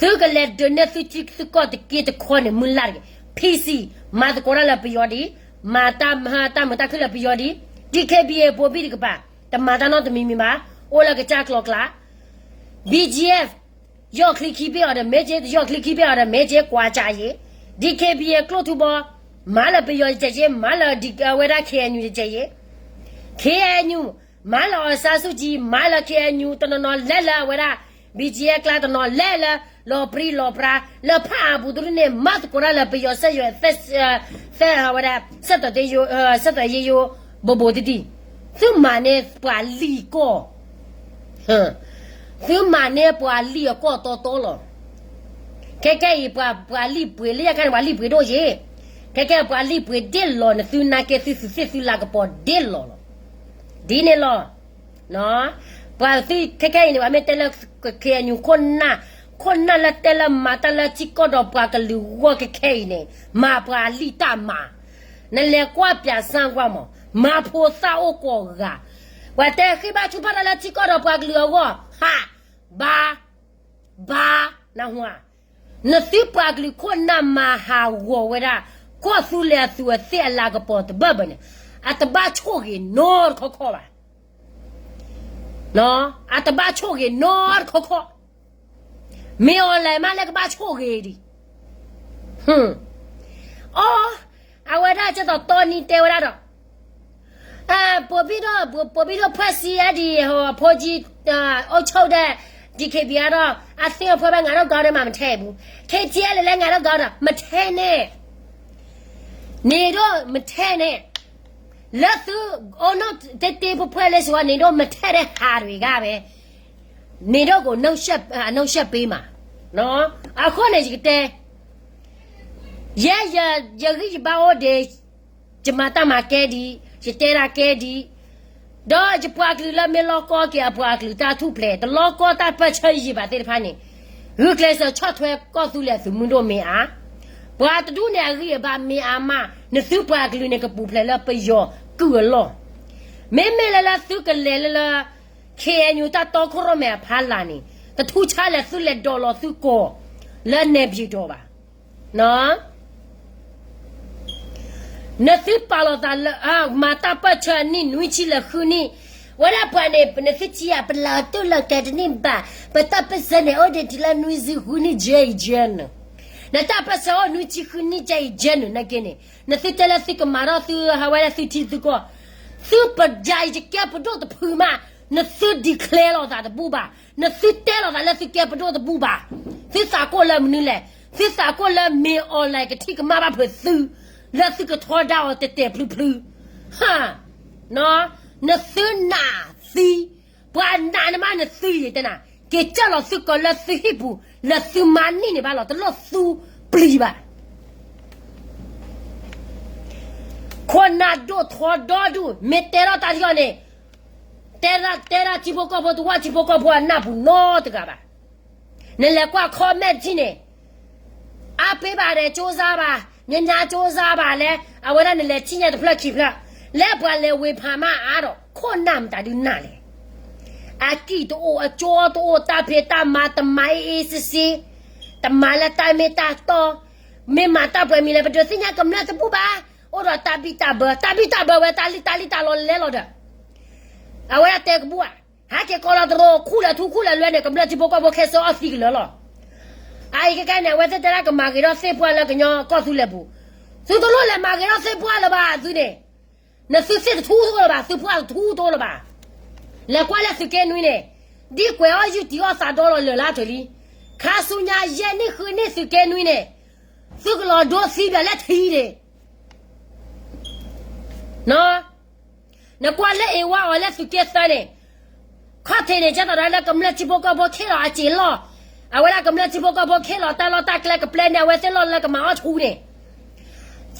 သုကလဲၤဒုးန့ၢ်သုထံသုကီၢ်တက့တခီန့ၣ် မုၢ်လၢ်တဂ့ၤ. PC မၤသကိးတၢ်လၢပယီၤဒံး, မၤတၢ်မုာ်တၢ်ခုၣ်လၢပယီၤဒံး, DKBA ဘိးဘံၣ်တကပၤ တမၤတၢ်နီတမံၤမံၤဘၣ်, အိၣ်လၢကစၢ်ကျိၤကျါ BGF ယီၢ်ချံခံဘ့ၣ်အီၤဒီးမဲက့, ယီၢ်ချံခံဘ့ၣ်အီၤဒီးမဲက့ ကွၢ်ကၢ်ယ့, DKBA ကျိၣ်ထူဘီ, မၤလၢပယီၤတကဲးယ့, မၤလၢအဝဲဒၣ် KNU တကဲးယ့, KNU, မၤလၢ အောင်ဆန်းစုကြည်, မၤလၢ KNU တနီၤနီၤလဲၤလၢအဝဲဒၣ် BGF ကျါတနီၤလဲၤလၢ လီၤပြံလီၤပြါ လၢဖးအပူၤတဒူၣ်န့ၣ် မၤသကိးတၢ်လၢပယီၤစဲယိၤ သဲဝဲဒၣ် ဆက်သွယ်ရေးရိုး ဘိးဘိးတံၢ်တံၢ်, သုမၤန့ၢ်ပှၤလံၢ်ကီၢ် သုမၤန့ၢ်ပှၤလံၢ်အကီၢ်တီတီလီၤ. ခဲခဲအံၤ ပှၤလံၢ်ပှ့ၤလၢယခါန့ၣ် ပှၤလံၢ်ပှ့ၤဒိၣ်ယ့ၣ်, ခဲခဲပှၤလံၢ်ပှ့ၤဒ့ၣ်လီၤ နသုနာ်က့သုသုသ့ၣ်သုလၤကပီၤဒ့ၣ်လီၤလီၤ. ဒ်န့ၣ်လီၤ. ပှၤသုခဲခဲအံၤန့ၣ် ပှၤမ့ၢ်တဲလၢ KNU ခိၣ်နၢ်, ခိၣ်နၢ်လၢတဲလၢမၤတၢ်လၢထံကီၢ်ဒီးပှၤကလုာ်ဂီၢ်ခဲခဲအံၤန့ၣ် မၤပှၤလံၢ်တၢ်မၤ, နလဲၤကွၢ်ပၠးစၢ်ကွၢ်မး, မၤဖိသၣ်အိၣ်ကိးဂၤ, ပှၤတဲဃ့ဘါထုကဖၣ်တၢ်လၢထံကီၢ်ဒီးပှၤကလုာ်အဂီၢ်, ဟး, ဘါ, ဘါ, နဟူဧါ, နသုပှၤကလုာ်ခိၣ်နၢ်မၤဟးဂီၤဝဲဒၣ် ကီၢ်သူလ့ၤအသူးအသ့ၣ်အလၤကပီၤတဘၢၣ်ဘၢၣ်န့ၣ် အတဘၣ်ဆိၣ်ဂ့ၤနီတခီခီဘၣ်. အတဘၣ်ဆိၣ်ဂ့ၤနီတခီခီ, မ့ၢ်အီၤလဲၤမးလၢကဘၣ်ဆိၣ်ဂ့ၤဒံး. အီ, အဝဲဒၣ်ကဲသိးတီနံၤတဲဝဲဒၣ်ဒီး ပိုပြီးတော့ ပိုပြီးတော့ ဖွဲ့စည်းရသည် ဟို အဖိကြီး အုပ်ချုပ်တဲ့ ဒီခေတ်ပြည်ကတော့ အသင်းအဖွဲ့ပဲ ငါတို့ကောင်းတယ်မှ မထည့်ဘူး ခ့ထီၣ်လဲၣ်လဲၣ် ငါတို့ကောင်းတယ် မထဲနဲ့ နေတော့ မထဲနဲ့ လၢသု အုပ်ချုပ်တဲ့ အဖွဲ့လေးဆိုတော့ နေတော့ မထဲတဲ့ဟာတွေကပဲ နေတော့ကို နှုတ်ဆက် အနှုတ်ဆက်ပေးမှာ နော် အဃိန့ၣ် ယကတဲ ယဲ ယ ယဂံၢ်ယဘါအိၣ်ဒီး ယမၤတၢ်မၤကဲဒံး ယတဲဒၣ်ကဲဒံး ဒီးယပှၤကလုာ်လၢမ့ၢ်လီၢ်ကီၢ်က့ၤအပှၤကလုာ်တၢ်ထူၣ်ဖျဲး တလီၢ်ကီၢ်တၢ်ပၢၢ်ဆၢယံာ်ဘၣ်သ့ၣ်တဖၣ်န့ၣ် ဂုာ်ကျဲးစၢးဆီၣ်ထွဲကီၢ်သူလ့ၤအသုးမုၢ်ဒိၣ်မ့ၢ်အါ ပှၤတဒူၣ်န့ၣ်အဂံၢ်အဘါမ့ၢ်အါမး နသုပှၤကလုာ်န့ၣ်ကပူၤဖျဲးလၢပယီၤကုၢ်အလီၢ် မ့မ့ၢ်လၢလၢသုကလဲၤလၢလၢ ခ့ၣ်အဲၣ်ယူၣ် တၢ်တီခိၣ်ရိၣ်မဲအဖီလာ်န့ၣ် တထူၣ်ဆါလဲၣ်သုလဲၤဒိးလီၤသုကိာ် လၢနဲၣ်ပၠံၣ်တီၤဘၣ် နသုပာ်လီၤသးလၢ မၤတၢ်ပၢၢ်ဆၢအနံၣ်နွံဆံလၢဃုနံၣ် ဝဲဒၣ်ပှၤန့ၣ် နသုထံၣ်ဧါ ပလၢတူၢ်လၢကဲတန့ၢ်ဘၣ် ပတၢ်ပၢၢ်ဆၢန့ၣ် အိၣ်ဒံးတုၤလၢနွံဆံဃုနံၣ် ကဲအံၤကဲနုာ် နတၢ်ပၢၢ်ဆၢအိၣ်နွံဆံဃုနံၣ် ကဲအံၤကဲနုာ် နာ်က့န့ၣ် နသုတဲလၢသုကမၤထီၣ်သုဟးဝဲဒၣ်သုထံသုကီၢ် သုပယၤအံၤယကဲပဒိၣ်တဖုမး နသု declare လီၤသးတဘူၣ်ဘၣ် နသုတဲလီၤသးလၢသုကဲပဒိၣ်တဘူၣ်ဘၣ် သုသးကိၣ်လၢမနုၤလဲၣ် သုသးကိၣ်လၢမ့ၢ်အီၤလဲၣ် ကထံၣ်ကမၣ်ဘၣ်ဖုးသု လၢသုကထီဒါအီၤတဲာ်တဲာ်ဖျုဖျု ဟါ နသုနာ်သံ ပှၤနာ်န့ၢ်မးနသုယံၤတဲနၤ က့ၤကၢၢ်လီၤသုကိာ်လၢသုဟံၣ်ပူၤ လၢသုမၤနံၣ်န့ၣ်ဘၣ်လီၤ တလိၣ်သူပျံၤဘၣ် ခိၣ်နၢ်ဒိၣ်ထီဒီဒူၣ် မ့ၢ်တဲထီၣ်တၢ်တယီၣ်န့ၣ် တဲဒၣ် တဲဒၣ်ထံဖိကီၢ်ဖိ တဝၢ်ထံဖိကီၢ်ဖိအနၢ်ပူၤနီတဂၤဘၣ်. နလဲၤကွၢ် comment ထံၣ်န့ၣ် အားပေးပါတယ် ကြိုးစားပါ ညါညါကၠိစါဘၣ်လဲၣ်, အဝဲဒၣ်နလဲၤထံၣ်ညါတဖျၢၣ်ခံဖျၢၣ်, လၢပှၤလဲၤဝ့ၤဖးမးအါဒီး ခိၣ်နၢ်မတၤဒုးနၢ်လဲၣ်. အကံၢ်တအိၣ်, အကၠိတအိၣ်, တၢ်ဖံးတၢ်မၤတမၤအ့ၣ်အ့ၣ်စ့စ့, တမၤလၢတၢ်မ့ၢ်တၢ်တီ, မ့ၢ်မၤတၢ်ပှဲၤမံၤလဲၣ်, ပဒုးသ့ၣ်ညါကမျၢၢ်တဘူၣ်ဘၣ်, အိၣ်ဒီးတၢ်ဘံၣ်တၢ်ဘၢ, တၢ်ဘံၣ်တၢ်ဘၢဝဲတၢ်လံၣ်တၢ်လံၣ်တၢ်လီၤလဲလီၤဒီး အဝဲဒၣ်တဲကဘူၣ်ဧါ, ဟဲက့ၤကီးလီၤတရိး ခူၣ်လၢထူခူၣ်လၢလွဲန့ၣ် ကမျၢၢ်ထံဖိကီၢ်ဖိခဲစၢအီၣ်သံကလၢာ်လီၤ. အအံၤကကဲန့ၣ်အဝဲသ့ၣ်တဲဒၣ်ကမၤဂ့ၤထီၣ်သ့ၣ်ပှၢ်လၢကညီကီၢ်သူလ့ၤပူၤ, သုတလိၣ်လဲၤမၤဂ့ၤထီၣ်သ့ၣ်ပှၢ်လၢၤဘၣ်သုန့ၣ်, နသုသ့ၣ်တထူတအိၣ်လၢၤဘၣ်, သုပှၢ်တထူတအိၣ်လၢၤဘၣ်. လဲၤကွၢ်လၢသုးက့နွံန့ၣ်, ဒ်ကွဲးအီၣ်ယုၢ်တံၤအီၣ်သးဒီလီၤလၢာ်လၢအထၢၣ်လံ, ခါဆူညါယဲၢ်နံၣ်ဃုနံၣ်သုးက့နွံန့ၣ်, သုကလီၤဒိသံဘၣ်လၢထံးန့ၣ် နကွၢ်လၢအ့ၣ်ဝါအီၤလၢသုးက့သၢန့ၣ်, ခီၣ်ထံးန့ၣ် ကဲသိးဒီးလၢကမျၢၢ်ထံဖိကီၢ်ဖိခ့လီၤအစ့လီၢ်, အဝဲဒၣ်ကမျၢၢ်ထံဖိကီၢ်ဖိခ့လီၤတၢ်လီၢ်တၢ်ကျဲကပျဲန့ၢ်အဝဲသ့ၣ်လီၢ်လၢကမၤအီၣ်ဆူန့ၣ်,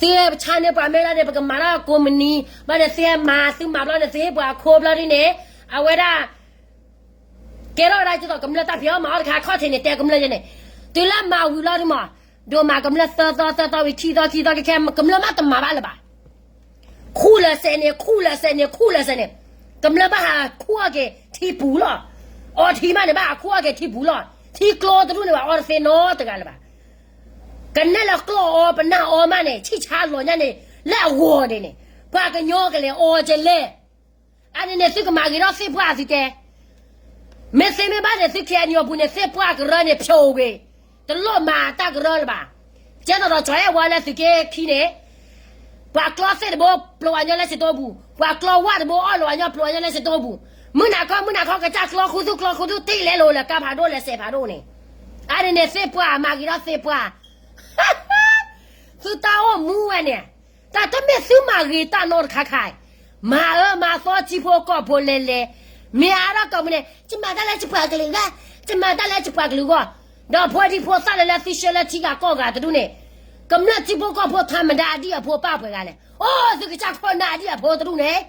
သုဆါန့ၢ်ပှၤမ့ၢ်လၢန့ၣ် ပကမၤတၢ်ကိးမုၢ်နံၤ, ဘၣ်န့ၣ်သုဟဲမၤသုမၤဘျီန့ၣ် သုဟ့ၣ်ပှၤအခိဘျီဒ်န့ၣ်, အဝဲဒၣ် ကဲထီၣ်ဝဲဒၣ်ကဲသိးကမျၢၢ်တၢ်ဖံးအီၣ်မၤအီၣ်တခါ ခီၣ်ထံးန့ၣ် တဲကမျၢၢ်ယဲန့ၣ်, တုၤလၢမၤဝံၤလီၤဒ်မး, ဒိးမးကမျၢၢ်သၢသီသၢသီဝံၤခံသီခံသီခဲခဲ ကမျၢၢ်မးတမၤဘၣ်လၢၤဘၣ်. ခူၣ်လၢာ်စဲးန့ၣ် ခူၣ်လၢာ်စဲးန့ၣ် ခူၣ်လၢာ်စဲးန့ၣ်, ကမျၢၢ်ဘၣ်ဟးခူၣ်အီၣ်က့ၤထံပူၤလီၤ. အီထံမးန့ၣ် ဘၣ်ဟးခူၣ်အီၣ်က့ၤထံပူၤလီၤ. ထံကျိတဒူၣ်န့ၣ် ဘၣ်အီတသ့နီတဂၤလၢၤဘၣ်. ကနဲၣ်လၢကျီၢ်အီပနၢ်အီမးန့ၣ် ဆံၣ်ဆါလီၤညါန့ၣ် လၢအဂီၢ်န့ၣ်န့ၣ်, ပှၤကညီကလဲၤအီကလဲၣ် အန့ၣ်န့ၣ် သုကမၤဂ့ၤထီၣ်သ့ၣ်ပှၢ်သုတဲ, မ့ၢ်သ့မ့ၢ်ဘၣ်န့ၣ် သု KNU အပူၤန့ၣ် သ့ၣ်ပှၢ်ကရၢန့ၣ် ဖျိးဝ့ၤ, တလိၣ်မၤတၢ်ကရၢလၢၤဘၣ်. ကဲသိးဒီး ကၠီၤအဲၣ်ဝါလၢသုးက့ခံန့ၣ်, ပှၤကျီသ့ၣ်တဘိ ပျိဝဲညီလၢစတိပူၤ, ပှၤကျီဝၣ်တဘိ အီၣ်လီၤဝဲညီ ပျိဝဲညီလၢစတိပူၤ, မုၢ်နၤခီ မုၢ်နၤခီ ကစၢ်ကျီဃုသူကျီဃုသူ တ့ၢ်လဲၤလိာ်လၢကါဖးဒိၣ်လၢစဲးဖးဒိၣ်န့ၣ်, အန့ၣ်န့ၣ် သ့ၣ်ပှၢ်မၤဂ့ၤထီၣ်သ့ၣ်ပှၢ် သုတၢ်အိၣ်မူဝဲန့ၣ်, တၢ်တမ့ၢ်သုမၤဂ့ၤတၢ်နီတခါခါ, မၤအၢမၤသီထံဖိကီၢ်ဖိလဲၤလဲၤ, မ့ၢ်အါထီၣ်ကိးမုၢ်နံၤ, ယမၤတၢ်လၢယပှၤကလုာ်ဂၤ, ယမၤတၢ်လၢယပှၤကလုာ်ဂီၢ်, ဒီးဖိဒံဖိသၣ်လၢလၢသုဆှၢလၢထံဂၤကီၢ်ဂၤတဒူၣ်န့ၣ်, ကမျၢၢ်ထံဖိကီၢ်ဖိထါမဒါအဒံၣ်အဖိပၢ်ပှဲၤဂၤလဲၣ်, အိၣ်သုကစၢ်ခိၣ်နၢ်အဒံၣ်အဖိတဒူၣ်န့ၣ်,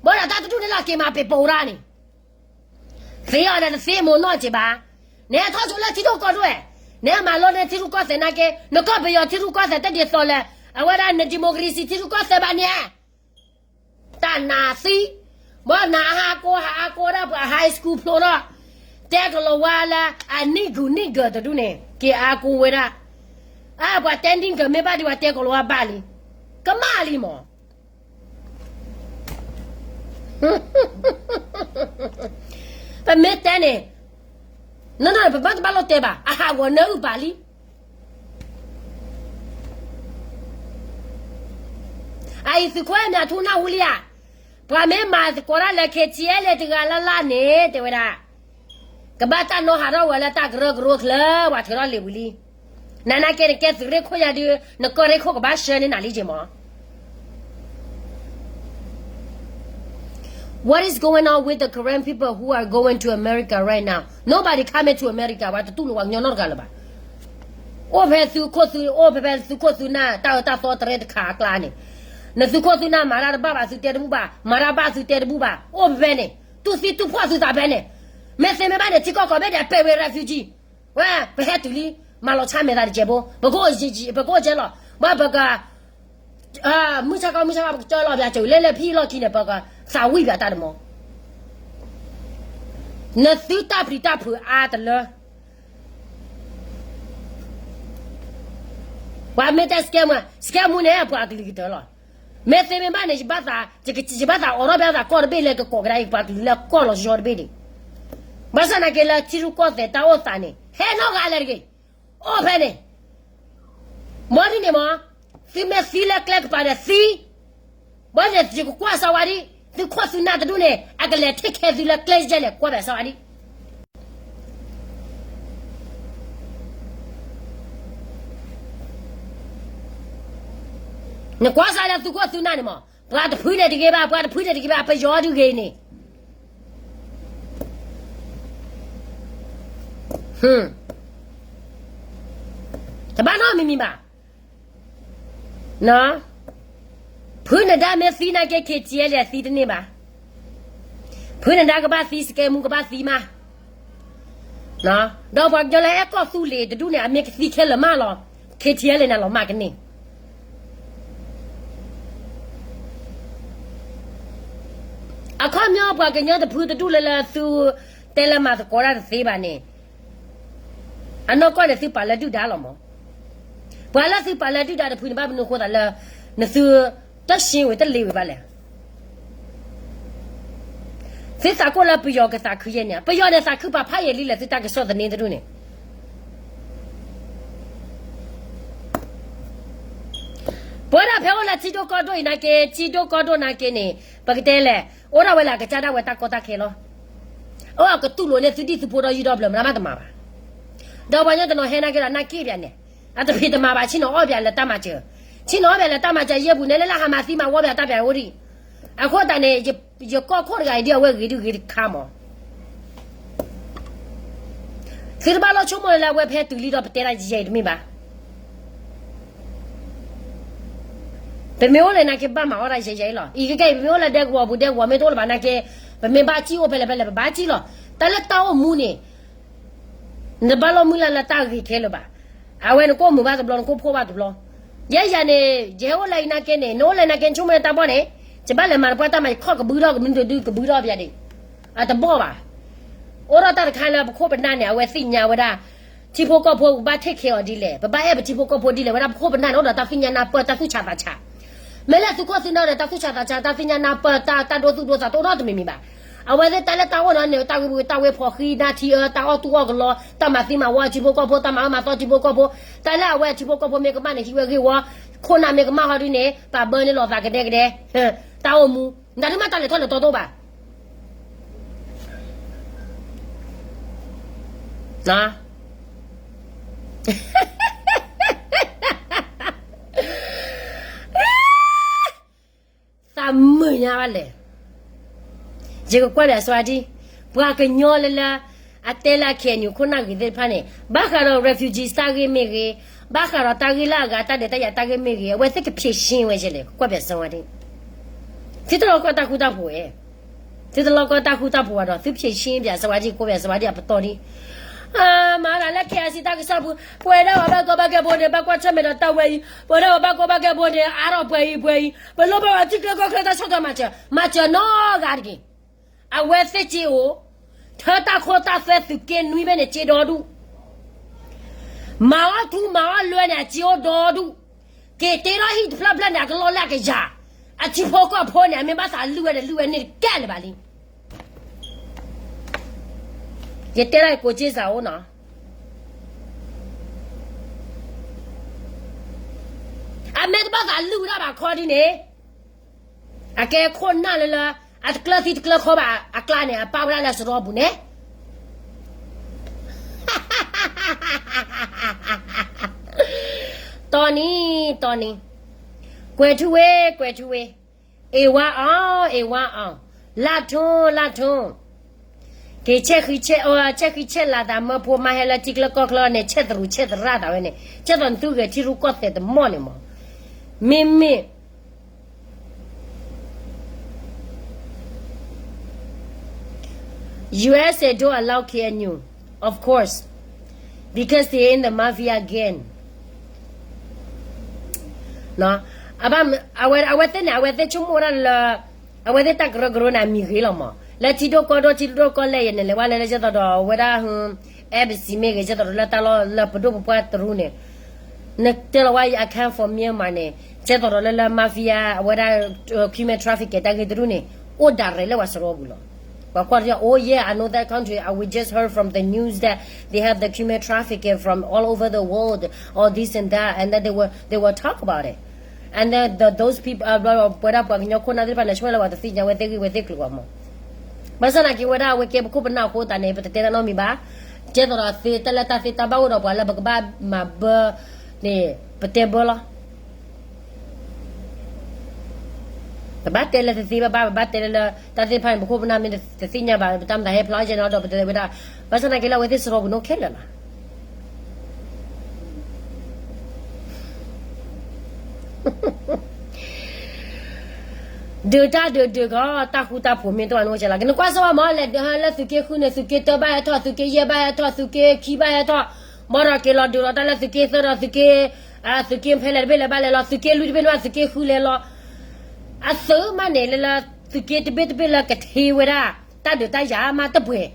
ဘၣ်ဒီးတၢ်တဒူၣ်န့ၣ်လီၤက့ၤမၤပ့ၤပိာ်ရၣ်န့ၣ် သ့အီၤဒီးတသ့မိၢ်နီၢ်က့ၤဘၣ်. နဟဲထီၣ်ဆိလၢထံရူၢ်ကီၢ်ဒိၣ်ဝဲ, နဟဲမၤလိန့ၢ်ထံရူၢ်ကီၢ်သဲးနာ်က့, နကီၢ်ပယီၤထံရူၢ်ကီၢ်သဲးတဒ်သိးလၢ အဝဲဒၣ်န democracy ထံရူၢ်ကီၢ်သဲးဘၣ်န့ၣ်, တၢ်နးသံ, ဘၣ်နဟးကိးဟးအကိးဒၣ်ပှၤ high school ဖျိထီၣ်, တဲကလီၤဝါလၢ အနံၣ်ဂုၤနံၣ်ဂၢၤတဒူၣ်န့ၣ် က့ၤအါကိးဝဲဒၣ်, အပှၤတဲနံၣ်ဂၢၤမ့ၢ်ဘၣ်ဒံးပှၤတဲကလီၤဝါဘၣ်လံ, ကမၣ်လံမး ပမ့ၢ်တဲန့ၣ်, နီၢ်နီၢ်န့ၣ် ပဘၣ်တဘၣ်လိၣ်တဲဘၣ်, အဟးဂီၤနၢအုၣ်ပာ်လံ. အအံၤသုးခိၣ်အဲၣ်မၠးထူနၢ်ဟူလံဧါ, ပှၤမ့ၢ်မၤသကိးတၢ်လၢ KTLA တဂၤလၢ်လၢ်န့ၣ် တဲဝဲဒၣ်, ကဘၣ်တၢ်နီၣ်ဟးထီၣ်ဝဲလၢတၢ်ကရၢကရိချၢ ပှၤထုးထီၣ်လံာ်ဝံၤလံ. နနာ်က့န့ၣ် ကဲသုးရ့ၣ်ခိၣ်ညါဒုး နကီၢ်ရ့ၣ်ခိၣ်ကဘၣ်ဆှၢန့ၢ်နၤလံက့မး. What is going on with the Karen people who are going to America right now? Nobody coming to America, ပှၤတတူၢ်လိာ်ပှၤကညီနီတဂၤလၢၤဘၣ်. အိၣ်ဖဲသုးခိၣ်သုး, အိၣ်ဖဲဖဲသုးခိၣ်သုးနၢ် တၢ်အၢတၢ်သီတရဲတခါအကျါန့ၣ်, နသုးခိၣ်သုးနၢ်မၤတၢ်တဘၣ်ဘၣ်သုတဲတဘူၣ်ဘၣ်, မၤတၢ်ဘၣ်သုတဲတဘူၣ်ဘၣ်, အိၣ်ဖဲဖဲန့ၣ်, တူၢ်သံတူၢ်ဖှီၣ်သုသးဖဲန့ၣ်, မ့ၢ်သ့မ့ၢ်ဘၣ်န့ၣ် ထံကီၢ်ကိးဘ့ၣ်ဒဲးပဲာ်ဝဲ refugee ဝဲ ပဟဲတုၤလံ, မၤလီၤဆါမဲာ်သးတစဲးဖိ, ပကအိၣ်ကဲလီၤ, ဘၣ်ပက မုၢ်ဆါခီ မုၢ်ဆါခီ ပကကၠီလီၤပျးစၢၤ လဲၤလဲၤဖံလီၢ်ခံန့ၣ် ပကသးဝံၣ်ပျးတၢ်တမီၤ, နသုတၢ်ပျံၤတၢ်ဖုးအါတလၢ ပှၤမ့ၢ်တဲ scam မး scam မူန့ၣ် ပှၤကလုာ်ကတၢၢ်လီၤ. မ့ၢ်သ့မ့ၢ်ဘၣ်န့ၣ် ယဘၣ်သးအိးထီၣ်ဘၣ်သးကီၢ်တဘ့ၣ်လၢကကိးကဒါအံၤ ပှၤကလုာ်လၢကီၢ်လီၤယီတဘ့ၣ်န့ၣ်, ဘၣ်ဆၣ်နာ်က့လၢထံရူၢ်ကီၢ်သဲးတၢ်အိၣ်သးန့ၣ် ဟဲနီတဂၤလၢၤတဂ့ၤ, အိၣ်ဖဲန့ၣ် ဘၣ်ဒ်န့ၣ်မး, သုမ့ၢ်သံလၢကျဲကပၤဒီးသံ, ဘၣ်န့ၣ်ယကကွၢ်စၢၤဝဲဒ်, သုးခိၣ်သုးနၢ်တဒူၣ်န့ၣ် အကလဲၤ take care သုလၢကျဲယဲလဲၣ် ကွၢ်ဘၣ်စၢၤဝဲဒ် နကွၢ်စၢၤလၢသုးခိၣ်သုးနၢ်န့ၣ်မး, ပှၤတဖုန့ၣ်တဂ့ၤဘၣ်, ပှၤတဖုန့ၣ်တဂ့ၤဘၣ်, ပယီၤဒုးဂ့ၤန့ၣ် တဘၣ်နီတမံၤမံၤဘၣ်. ဖုနဒါမ့ၢ်သံနာ်က့ KTLA သံတန့ၢ်ဘၣ်. ဖုနဒါကဘၣ်သံ စကဲမူကဘၣ်သံမး, ဒီးပှၤကညီလၢအဲၣ်ကီၢ်သူလ့ၤတဒူၣ်န့ၣ် အမ့ၢ်ကသံခဲလၢာ်မးလီၤ, KTLA န့ၣ်လီၤမၢ်ကန့ၢ် အခီပညီပှၤကညီတဖုတဒူၣ်လၢလၢသုတဲလၢမၤသကိးတၢ်တသ့ဘၣ်န့ၣ်, အနီၢ်ကီၢ်န့ၣ်သုပာ်လၢဒုၣ်ဒါလီၤမး. ပှၤလၢသုပာ်လၢဒုၣ်ဒါတဖုန့ၣ် ဘၣ်မနုၤဃိသးလၢ နသုတရှင်းဝဲတလ့ၤဝဲဘၣ်လဲၣ်. သုသးကိၢ်လၢပယီၤကသးခုယဲၢ်န့ၣ်, ပယီၤန့ၣ်သးခုပာ်ဖးယံာ်လံလဲၣ် သုတၢ်ကစီၣ်သန့တဒူၣ်န့ၣ် ပဝဲဒၣ်ဖဲအိၣ်လၢထံဒိၣ်ကီၢ်ဒိၣ်အံၤနာ်က့, ထံဒိၣ်ကီၢ်ဒိၣ်နာ်က့န့ၣ် ပကတဲလဲၣ်, အိၣ်ဒၣ်ဝဲလၢအကစၢ်ဒၣ်ဝဲတၢ်ကီတၢ်ခဲလီၤ. အိၣ်အကတူၢ်လိာ်န့ၢ်သုဒံၣ်သုဖိဒီးယံၤဒီးဘျၢမနုၤမးတမၤဘၣ်. ဒီးပှၤကညီတနီၤဟဲနာ်က့ဒီးနာ်က့ဘၣ်န့ၣ်, အတဖံးတမၤဘၣ် ဆ့ၣ်နီၤအီၣ်ဘၣ်လၢတၢ်မၤစၢၤ, ဆ့ၣ်နီၤအီၣ်ဘၣ်လၢတၢ်မၤစၢၤယဲၢ်ပူၤန့ၣ် လၢလၢဟးမၤသံမၤဝီဘၣ်တၢ်ပျးအိၣ်ဒံး. အဃိသတးန့ၣ် ယကီၢ်ခိၣ်တဂၤအံၤဒ်အဝဲဂ့ၤဒုဂ့ၤတခါမး သုတဘၣ်လီၤဆိကမိၣ်လၢအဝဲဖဲတုၤလံဒီးပတဲဒၣ်ယဲအံၤတမ့ၢ်ဘၣ်. ပမ့ၢ်အိၣ်လၢနာ်က့ဘၣ်မၤအီၣ်ဒၣ်ယဲယဲအံၤလီၤ. အံၤကဲကဲအံၤ ပမ့ၢ်အိၣ်လၢဒဲကဝီၤပူၤ ဒဲကဝီၤမ့ၢ်တအိၣ်လၢၤဘၣ်နာ်က့, ပမ့ၢ်ဘၣ်စံၣ်အိၣ်ဖဲလဲၣ်ဖဲလဲၣ် ပဘၣ်စံၣ်လီၤ. တၢ်လၢတၢ်အိၣ်မူန့ၣ် နတဘၣ်လီၤမုၢ်လၢ်လၢတၢ်ဂ့ၤခဲလၢာ်ဘၣ်. အဝဲနကအိၣ်မုာ်ဘၣ်တဘျီ နကအိၣ်ဖှိၣ်ဘၣ်တဘျီ. ယဲယၤန့ၣ် ယဟဲအိၣ်လၢအံၤနာ်က့န့ၣ် နအိၣ်လၢနာ်က့ နဆိကမိၣ်လၢတၢ်ဘီၣ်န့ၣ်, ယဘၣ်လဲၤမၤတပှၢ်တၢ်မၤ ယခီၣ်ကဘုထီၣ် ကမုၢ်တဒုကဘုထီၣ်ပယၤဒံး, အတဘီၣ်ဘၣ်. အိၣ်ထီၣ်တၢ်တခါလၢပခိၣ်ပနၢ်န့ၣ် အဝဲသ့ၣ်ညါဝဲဒၣ် ထံဖိကီၢ်ဖိပဘၣ် take care အီၤဒ်လဲၣ်, ပဘၣ်အဲၣ်ပထံဖိကီၢ်ဖိဒ်လဲၣ်, ဝဲဒၣ်ပခိၣ်ပနၢ်န့ၣ် အိၣ်ဒီးတၢ်သ့ၣ်ညါနၢ်ပၢၢ်တၢ်သူၣ်ဆးသးဆး မ့ၢ်လၢသုးခိၣ်သုးနၢ်ဒီးတၢ်သူၣ်ဆးသးဆး တၢ်သ့ၣ်ညါနၢ်ပၢၢ် တၢ်ဒိသူၣ်ဒိသးတအိၣ်နီတမံၤမံၤဘၣ်. အဝဲသ့ၣ်တၢ်လၢတၢ်အိၣ်နီၤန့ၣ် တၢ်ဂ့ၢ်ဝံတၢ်ဝဲဖီၣ်ဃံနၢ်ထံအၢ တၢ်အီၣ်တူၢ်အီၣ်ကလီ တၢ်မၤသံမၤဝီထံဖိကီၢ်ဖိ တၢ်မၤအၢမၤသီထံဖိကီၢ်ဖိ, တၢ်လၢအဝဲထံဖိကီၢ်ဖိမ့ၢ်ကမၣ်န့ၣ် ဟံးဝဲဂ့ၢ်ဝီ, ခိၣ်နၢ်မ့ၢ်ကမၣ်ဟီဒ်န့ၣ် ပာ်ဘၢန့ၢ်လိာ်သးကဒဲကဒဲ, တၢ်အိၣ်မူ နတမ့ၢ်တၢ်လဲၤထီၣ်လဲၤထီတအိၣ်ဘၣ်. သးမုာ်ညါဘၣ်လဲၣ်. ယကကွၢ်ဒီးအစှၤဒ် ပှၤကညီလၢလၢ အတဲလၢအ KNU ခိၣ်နၢ်ဂ့ၤသ့ၣ်တဖၣ်န့ၣ် ဘၣ်ဃးဒီး refugees တၢ်ဂ့ၢ်မ့ၢ်ဂ့ၤ, ဘၣ်ဃးဒီးတၢ်ဂ့ၢ်လၢအဂၤတၢ်ဒုးတၢ်ယၤတၢ်ဂ့ၢ်မ့ၢ်ဂ့ၤ, အဝဲသ့ၣ်က ဖြေရှင်း ဝဲယဲလဲၣ်, ကွၢ်ပၠးစၢၤဝဲဒ်, သုတလီၤကီတၢ်ဃူတၢ်ဖိးဝဲ, သုတလီၤကီတၢ်ဃူတၢ်ဖိးဝဲဒီး သု ဖြေရှင်း ပၠးစၢၤဝဲဒ် ကိးပၠးစၢၤဝဲဒ်အပတီၢ်ဒ်, မၤဒၣ်လၢ KIC တၢ်ကစီၣ်ပူၤ ပဝဲဒၣ်ပှၤဘၣ်ကီဘၣ်ခဲဖိန့ၣ် ဘၣ်ကွၢ်ဆၢၣ်မဲာ်ဒီးတၢ်ဝဲအံၤ, ပဝဲဒၣ်ပှၤဘၣ်ကီဘၣ်ခဲဖိန့ၣ် အါထီၣ်ပှဲၤအံၤပှဲၤအံၤ, ပလိၣ်ဘၣ်ဝဲထံချၢကီၢ်ချၢတၢ်ဆီၣ်ထွဲမၤစၢၤ, မၤစၢၤနီတဂၤတဂ့ၤ. အဝဲသ့ၣ်စ့အိၣ်, ထၢတၢ်ခိတၢ်သွဲသုးက့နွံဘ့ၣ်န့ၣ် စ့ဒီဒူၣ်, မၤအီၣ်ထူမၤအီၣ်လွဲန့ၣ် အစ့အိၣ်ဒီဒူၣ်, က့ၤတ့ထီၣ်ဟံၣ်တဖျၢၣ်ဖျၢၣ်န့ၣ် အကလီၢ်လၢအကယၤ, အထံဖိကီၢ်ဖိန့ၣ် အမ့ၢ်ဘၣ်သးလုၢ်ဝဲဒီးလုၢ်ဝဲန့ၣ်တကဲလၢၤဘၣ်လံ. ယတဲဒၣ်ကိးက့စးအိၣ်နီၤ, အမ့ၢ်တဘၣ်သးလုၢ်ဝဲဒၣ်ဘၣ်ခီဒ်န့ၣ်, အကဲခိၣ်နၢ်လၢလၢ အတကျၢၤသံတကျၢၤခီဘၣ်အကျါန့ၣ် အပာ်ဝဲဒၣ်လၢစရီပူၤန့ၣ်, တီနံၤ, တီနံၤ, ကွဲၤထူဝ့, ကွဲၤထူဝ့, အ့ဝါအီၤ, အ့ဝါအီၤ, လၢထူ, လၢထူ, က့ၤဆဲးဃံဆဲး, ဆဲးဃံဆဲးလၤသးမၢဖိမါဟဲလၢထံကျၢကီၢ်ချၢန့ၣ် ဆဲးသရူးဆဲးသရၣ်သးဝဲန့ၣ် ကဲသိးနသုဂဲၤထံရူၢ်ကီၢ်သဲးတမီၢ်န့ၣ်မး, မ့မ့ၢ် U S A don't allow K N U, of course, because they in the mafia gang. အဝဲသ့ၣ်န့ၣ် အဝဲသ့ၣ်ဆိကမိၣ်ဝဲဒၣ်လၢ အဝဲသ့ၣ်တၢ်ကရၢကရိန့ၣ် အမံၤဂ့ၤလီၤမး, လၢထံဒိၣ်ကီၢ်ဒိၣ် ထံဒိၣ်ကီၢ်လဲၢ်ယဲန့ၣ် လဲၤဝဲလဲၤလၢကဲသိးဒီးဝဲဒၣ် embassy မ့ၢ်ဂ့ၤ ကဲသိးဒီးလၢတၢ်လီၢ်လၢပဒိၣ်ပပှၢ်တရူးန့ၣ် နတဲလီၤဝဲ I come from Myanmar န့ၣ် ကဲသိးဒီးလၢလၢ mafia အဝဲဒၣ် human trafficking တၢ်ဂ့ၢ်တရူးန့ၣ် အိၣ် direct လၢပှၤစရီပူၤလီၤ. ပှၤကွၢ်တယီၤ oh yeah, I know that country, I, we just heard from the news that they have the human trafficking from all over the world, all this and that, and then they were, they were talk about it. And then the, those people, ပဝဲဒၣ်ပှၤကညီခိၣ်နၢ်သ့ၣ်တဖၣ်န့ၣ် ဆှၢလၢပှၤတသ့ၣ်ညါဝဲသ့ၣ်ဂံၢ်ဝဲသ့ၣ်ကျိၤဘၣ်မး. ဘၣ်ဆၣ်သနာ်က့ဝဲဒၣ်အဝဲကဲပခိၣ်ပနၢ်အဃိသတးန့ၣ် ပတတဲတၢ်နီတမံၤဘၣ်. ကဲသိးဒီးသ့တၢ်လၢတၢ်သ့တၢ်ဘၣ်အိၣ်ဒီးပှၤလၢပကဘၣ်မၤဘၢန့ၣ် ပတဲဘၢလီၤ. ပဘၣ်တဲလၢတသ့ဘၣ်ဘၣ် ပဘၣ်တဲလၢလၢ တၢ်သ့ၣ်တဖၣ်န့ၣ် ပခိၣ်ပနၢ်မ့ၢ်တသ့ၣ်ညါဘၣ် ပတၢ်မတၤဟဲဖျါယဲနီၤဒီးပတဲဝဲဒၣ် ဘၣ်ဆၣ်သနာ်က့လၢအဝဲသ့ၣ်စရီပူၤနီၣ်ခဲလၢာ်လီၤ. ဒုးတၢ်ဒုးဒုးကီး တၢ်ဃူတၢ်ဖိးမ့ၢ်တအိၣ်န့ၣ်အိၣ်ကဲလီၤ. ကနကွၢ်စၢၤဘၣ်မး လဲၤဒုးဟးလၢသုးက့ဃုန့ၣ် သုးက့တၢဘၣ်ဟဲထီၣ် သုးက့ယဲၢ်ဘၣ်ဟဲထီၣ် သုးက့ခံဘၣ်ဟဲထီၣ် ဘၣ်ဒီးက့ၤလီၤဒုးလီၤတၢ်လၢသုးက့သၢဒီးသုးက့ သုးက့ဖဲလဲၣ်တဘ့ၣ်လဲၤဘၣ်လဲၤလီၤ သုးက့လွံၢ်တဘ့ၣ်န့ၣ်ဘၣ်သုးက့ဃုလဲၤလီၤ. အသုးမးန့ၣ်လၢလၢ သုးက့တဘ့ၣ်တဘ့ၣ်လၢကထ့ဝဲဒၣ် တၢ်ဒုးတၢ်ယၤမးတပှဲၤ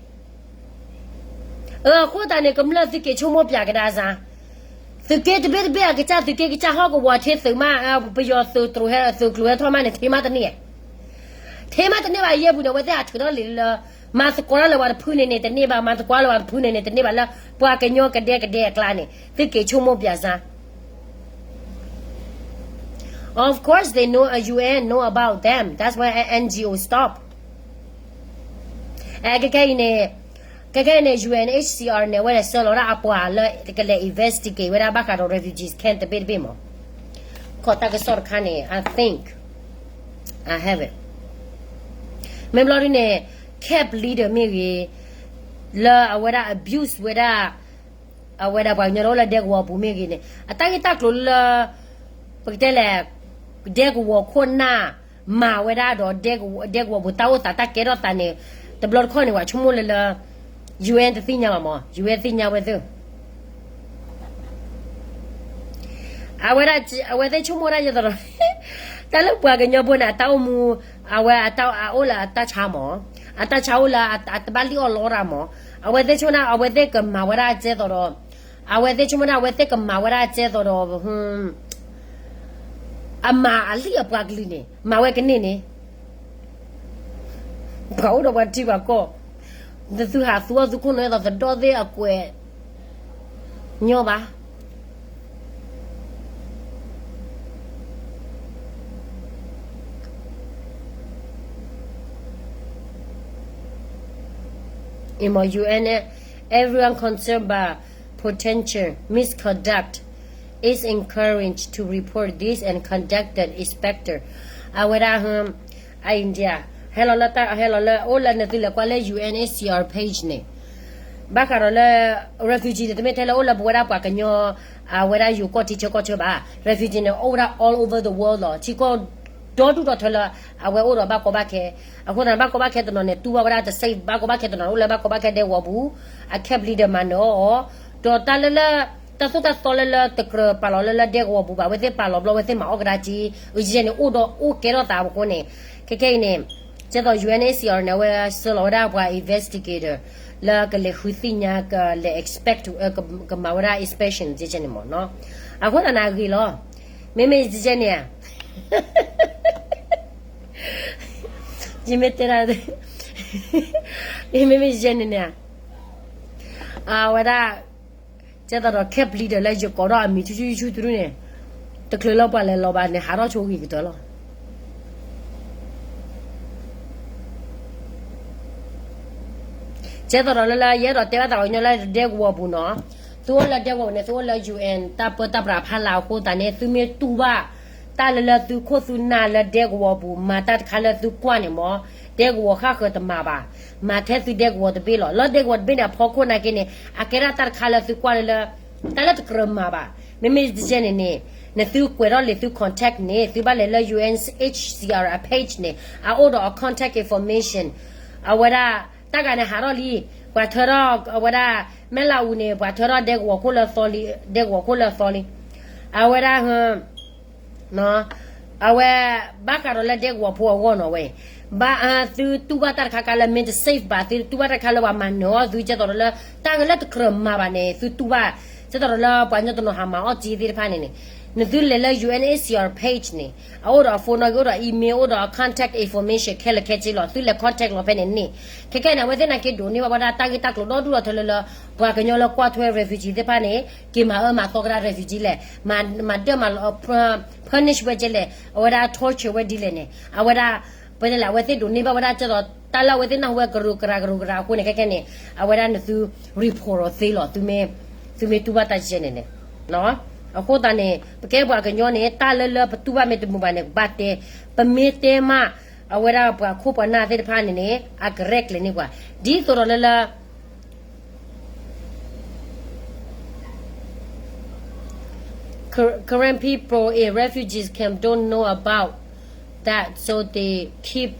အဃိသတးန့ၣ် ကမျၢၢ်သုက့ၤဆိကမိၣ်ပၠးကဒါစ့ၢ်, သုးက့တဘ့ၣ်တဘ့ၣ်အကစၢ် သုးက့ကစၢ်ဟီၣ်ကဝီၤထ့သုးမး, ပယီၤသုးကျိၤဟဲ သုးကျိၤဟဲထီၣ်မးန့ၣ် ထ့မးတန့ၢ်, ထ့မးတန့ၢ်ဘၣ် ယဲၢ်ပူၤန့ၣ် အဝဲသ့ၣ်အထုးထီၣ်လံလၢ မၤသကိးတၢ်လၢပှၤတဖုန့ၣ်န့ၣ် တန့ၢ်ဘၣ်, မၤသကိးလၢပှၤတဖုန့ၣ်န့ၣ် တန့ၢ်ဘၣ်လၢ ပှၤကညီကဒဲကဒဲအကျါန့ၣ် သုက့ၤဆိကမိၣ်ပၠးစ့ၢ် Of course they know, uh, U N know about them. That's why N G O stop. အဲ ခဲခဲအံၤန့ၣ်, ခဲခဲအံၤန့ၣ် U N H C R န့ၣ် အဝဲလဲၤဆှၢလီၤဝဲဒၣ်အပှၤလၢကလဲၤ investigate ဝဲဒၣ်ဘၣ်ဃးဒီး refugees camp တဘ့ၣ်တဘ့ၣ်မး, ခီၣ်တၢ်ကစီၣ်တခါန့ၣ် I think I have it. မ့ၢ်ဘျီဒ်န့ၣ် camp leader မ့ၢ်ဂ့ၤ, လၢအဝဲဒၣ် abuse ဝဲဒၣ် အဝဲဒၣ်ပှၤကညီတအိၣ်လၢဒဲကဝီၤပူၤမ့ၢ်ဂ့ၤန့ၣ် အတၢ်ဂ့ၢ်တၢ်ကျိၤလၢ ပကတဲလဲၣ် ဒဲကဝီၤခိၣ်နၢ် မၤဝဲဒၣ်ဒီး ဒဲကဝီၤပူၤတၢ်အိၣ်သးတၢ်ကဲထီၣ်သးန့ၣ် တဘျီတခီၣ်န့ၣ် ပှၤဆိကမိၣ်လၢလၢ U N တသ့ၣ်ညါဘၣ်မး, U N သ့ၣ်ညါဝဲသ့ၣ် အဝဲဒၣ် အဝဲသ့ၣ်ဆိကမိၣ်ဒၣ်ယဲသိးဒီး တၢ်လၢပှၤကညီဖိန့ၣ် အတၢ်အိၣ်မူ အဝဲအတၢ်အိၣ်လၢအတၢ်ဆါမး, အတၢ်ဆါအိၣ်လၢအတဘၣ်လံၣ်အီၣ်လီတၢ်မး, အဝဲသ့ၣ်ဆိကမိၣ်ဒၣ် အဝဲသ့ၣ်ကမၤဝဲဒၣ်ကဲသိးဒီး အဝဲသ့ၣ်ဆိကမိၣ်ဒၣ် အဝဲသ့ၣ်ကမၤဝဲဒၣ်ကဲသိးဒီး အမၤအလံၣ်အပှၤကလုာ်န့ၣ် မၤဝဲကန့ၢ်န့ၣ် ပှၤအိၣ်ဒီးပှၤထံပှၤကီၢ်, နသုဟးသူအီၣ်သုခိၣ်နူာ်အသိးသဒီၣ်သ့ၣ်အကွဲးညီဘၣ်. In my U N, everyone concerned by potential misconduct is encouraged to report this and conduct an inspector. အဝဲဒၣ် အ India ဟဲလီၤလၢတၢ် ဟဲလီၤလၢ အိၣ်လၢနသုလဲၤကွၢ်လၢ U N H C R page န့ၣ် ဘၣ်ဃးဒီးလၢ refugee န့ၣ် တမ့ၢ်ထဲလၢအိၣ်လၢပဝဲဒၣ်ပှၤကညီ အဝဲဒၣ်ယိၤကီၢ်ထံဆၢကီၢ်ဆၢဘၣ်. Refugee န့ၣ် အိၣ်ဝဲဒၣ် all over the world လီၤ. ထံကီၢ်ဒီဒူၣ်ဒီထၢလၢ အဝဲအိၣ်ဒီးဘၣ်ကီဘၣ်ခဲ. အဃိသတးန့ၣ် ဘၣ်ကီဘၣ်ခဲတနီၤန့ၣ် တူၢ်ဘၣ်ဝဲဒၣ်တ safe ဘၣ်ကီဘၣ်ခဲတနီၤန့ၣ် အိၣ်လၢဘၣ်ကီဘၣ်ခဲဒဲကဝီၤပူၤ အ camp leader မၤနၢၤအီၤအီၤ ဒီးတၢ်လၢလၢ တၢ်သိၣ်တၢ်သီလၢလၢတကြၢးပာ်လီၤလၢလၢဒဲကဝီၤပူၤဘၣ် အဝဲသ့ၣ်ပာ်လီၤဘျီ အဝဲသ့ၣ်မၤအီၣ်ကဒါက့ၤ အုကဲန့ၣ် အိၣ်ဒီးအိၣ်ကဲထီၣ်သးအဃိန့ၣ် ခဲခဲအံၤန့ၣ် ကဲသိး U N H C R န့ၣ် အဝဲဆှၢလီၤဝဲဒၣ်ပှၤ investigator လၢကလဲၤဃုသ့ၣ်ညါ ကလဲၤ expect ကမၤဝဲဒၣ် inspection ကဲန့ၣ်မ့ၢ်နီၤ. အဃိသတးန့ၣ်အဂ့ၤလီၤ. မ့မ့ၢ်ယဲန့ၣ်ဧါ ယမ့ၢ်တဲဒၣ် မ့မ့ၢ်ယဲန့ၣ်န့ၣ်ဧါ အဝဲဒၣ် ကဲသိးဒီး camp leader လၢယကိးထီၣ်အမံၤဆူၣ်ဆူၣ်ဆူၣ်ဆူၣ်တဒူၣ်န့ၣ် တချုးလၢပှၤလဲၤလီၤဘၣ်န့ၣ် ဟးထီၣ်ဆိဂ့ၤကတၢၢ်လီၤ. ကဲသိးဒီးလၢလၢ ယအဲၣ်ဒိးတဲဘၣ်သးပှၤကညီလၢဒဲကဝီၤပူၤနီၤ, သုအိၣ်လၢဒဲကဝီၤပူၤန့ၣ် သုအိၣ်လၢ U N တၢ်ပၢတၢ်ပြးဖးလၢ်အဃိသတးန့ၣ် သုမ့ၢ်တူၢ်ဘၣ် တၢ်လၢလၢသုခိၣ်သုနၢ်လၢဒဲကဝီၤပူၤ မၤတၢ်တခါလၢသုကွၢ်န့ၣ်မ့ၢ် ဒဲကဝီၤဃၣ်ဃၢၤတမၤဘၣ်. မၤထဲသုဒဲကဝီၤတဘ့ၣ်လီၤ. လၢဒဲကဝီၤတဘ့ၣ်န့ၣ် အဖီခိၣ်နာ်က့န့ၣ် အကဲဒၣ်တၢ်တခါလၢသုကွၢ်လၢလၢ တၢ်လၢတကြၢးမၤဘၣ်. မ့မ့ၢ်တကဲန့ၣ်န့ၣ် နသုကွဲးထီၣ်လံာ်သု contact န့ၣ် သုဘၣ်လဲၤလၢ U N H C R အ page န့ၣ် အအိၣ်ဒီးအ contact information အဝဲဒၣ် တၢ်ဂၤန့ၣ်ဟးထီၣ်လံ ပှၤထၢထီၣ်အဝဲဒၣ် မဲၢ်လးအူန့ၣ် ပှၤထၢထီၣ်ဒဲကဝီၤခိၣ်လၢသီလံ ဒဲကဝီၤခိၣ်လၢသီလံ အဝဲဒၣ် အဝဲ ဘၣ်ဃးဒီးလၢဒဲကဝီၤဖိအဂီၢ်နီၤဝဲ ဘၣ် သုတူၢ်ဘၣ်တၢ်တခါခါလၢမ့ၢ်တ safe ဘၣ် သုတူၢ်ဘၣ်တၢ်တခါလၢပှၤမၤနၢၤအီၣ်သု ကဲသိးဒီးလၢ တၢ်ဂ့ၢ်လၢတကြၢးမၤဘၣ်န့ၣ် သုတူၢ်ဘၣ် ကဲသိးဒီးလၢပှၤကညီတနီၤဟးမၤအီၣ်က့သ့ၣ်တဖၣ်န့ၣ်န့ၣ် နသုလဲၤလၢ U N H C R page န့ၣ် အအိၣ်ဒီးအ phone နီၣ်ဂံၢ် အိၣ်ဒီး email အိၣ်ဒီးအ contact information ခဲလၢာ်ခဲဆ့လီၤ. သုလဲၤ contact လီၤဖဲန့ၣ်န့ၣ် ခဲခဲန့ၣ် အဝဲသ့ၣ်နာ်က့ဒိးန့ၢ်ဘၣ်ဝဲဒၣ်တၢ်ဂ့ၢ်တၢ်ကျိၤဒီဒူၣ်ဒီထၢလၢလၢ ပှၤကညီလၢကွၢ်ထွဲ refugee သ့ၣ်တဖၣ်န့ၣ် က့ၤမၤအၢမၤသီကဒါ refugee လဲၣ် မၤဒၢၣ်မၤလီၤ punish ဝဲဒ်လဲၣ် အဝဲဒၣ် torture ဝဲဒ်လဲၣ်န့ၣ် အဝဲဒၣ် ပတဲလဲၣ် အဝဲသ့ၣ်ဒိးန့ၢ်ဘၣ်ဝဲဒၣ်ကဲသိး တၢ်လၢအဝဲသ့ၣ်နၢ်ဟူဝဲကရူၢ်ကရၢကရူၢ်ကရၢအဃိန့ၣ် ခဲခဲန့ၣ် အဝဲဒၣ်နသု report ဒီးသ့လီၤ သုမ့ၢ်တူၢ်ဘၣ်တၢ်ကဲန့ၣ်န့ၣ် အဃိသတးန့ၣ် ပကဲပှၤကညီန့ၣ် တၢ်လၢလၢပတူၢ်ဘၣ်မ့ၢ်တမုာ်ဘၣ်န့ၣ် ကဘၣ်တဲ ပမ့ၢ်တဲမး အဝဲဒၣ်ပှၤခိၣ်ပှၤနၢ်သ့ၣ်တဖၣ်န့ၣ်န့ၣ် အကရဲၣ်ကျဲၤန့ၢ်ပှၤ ဒ်သိးဒီးလၢလၢ Karen people in refugees camp don't know about that, so they keep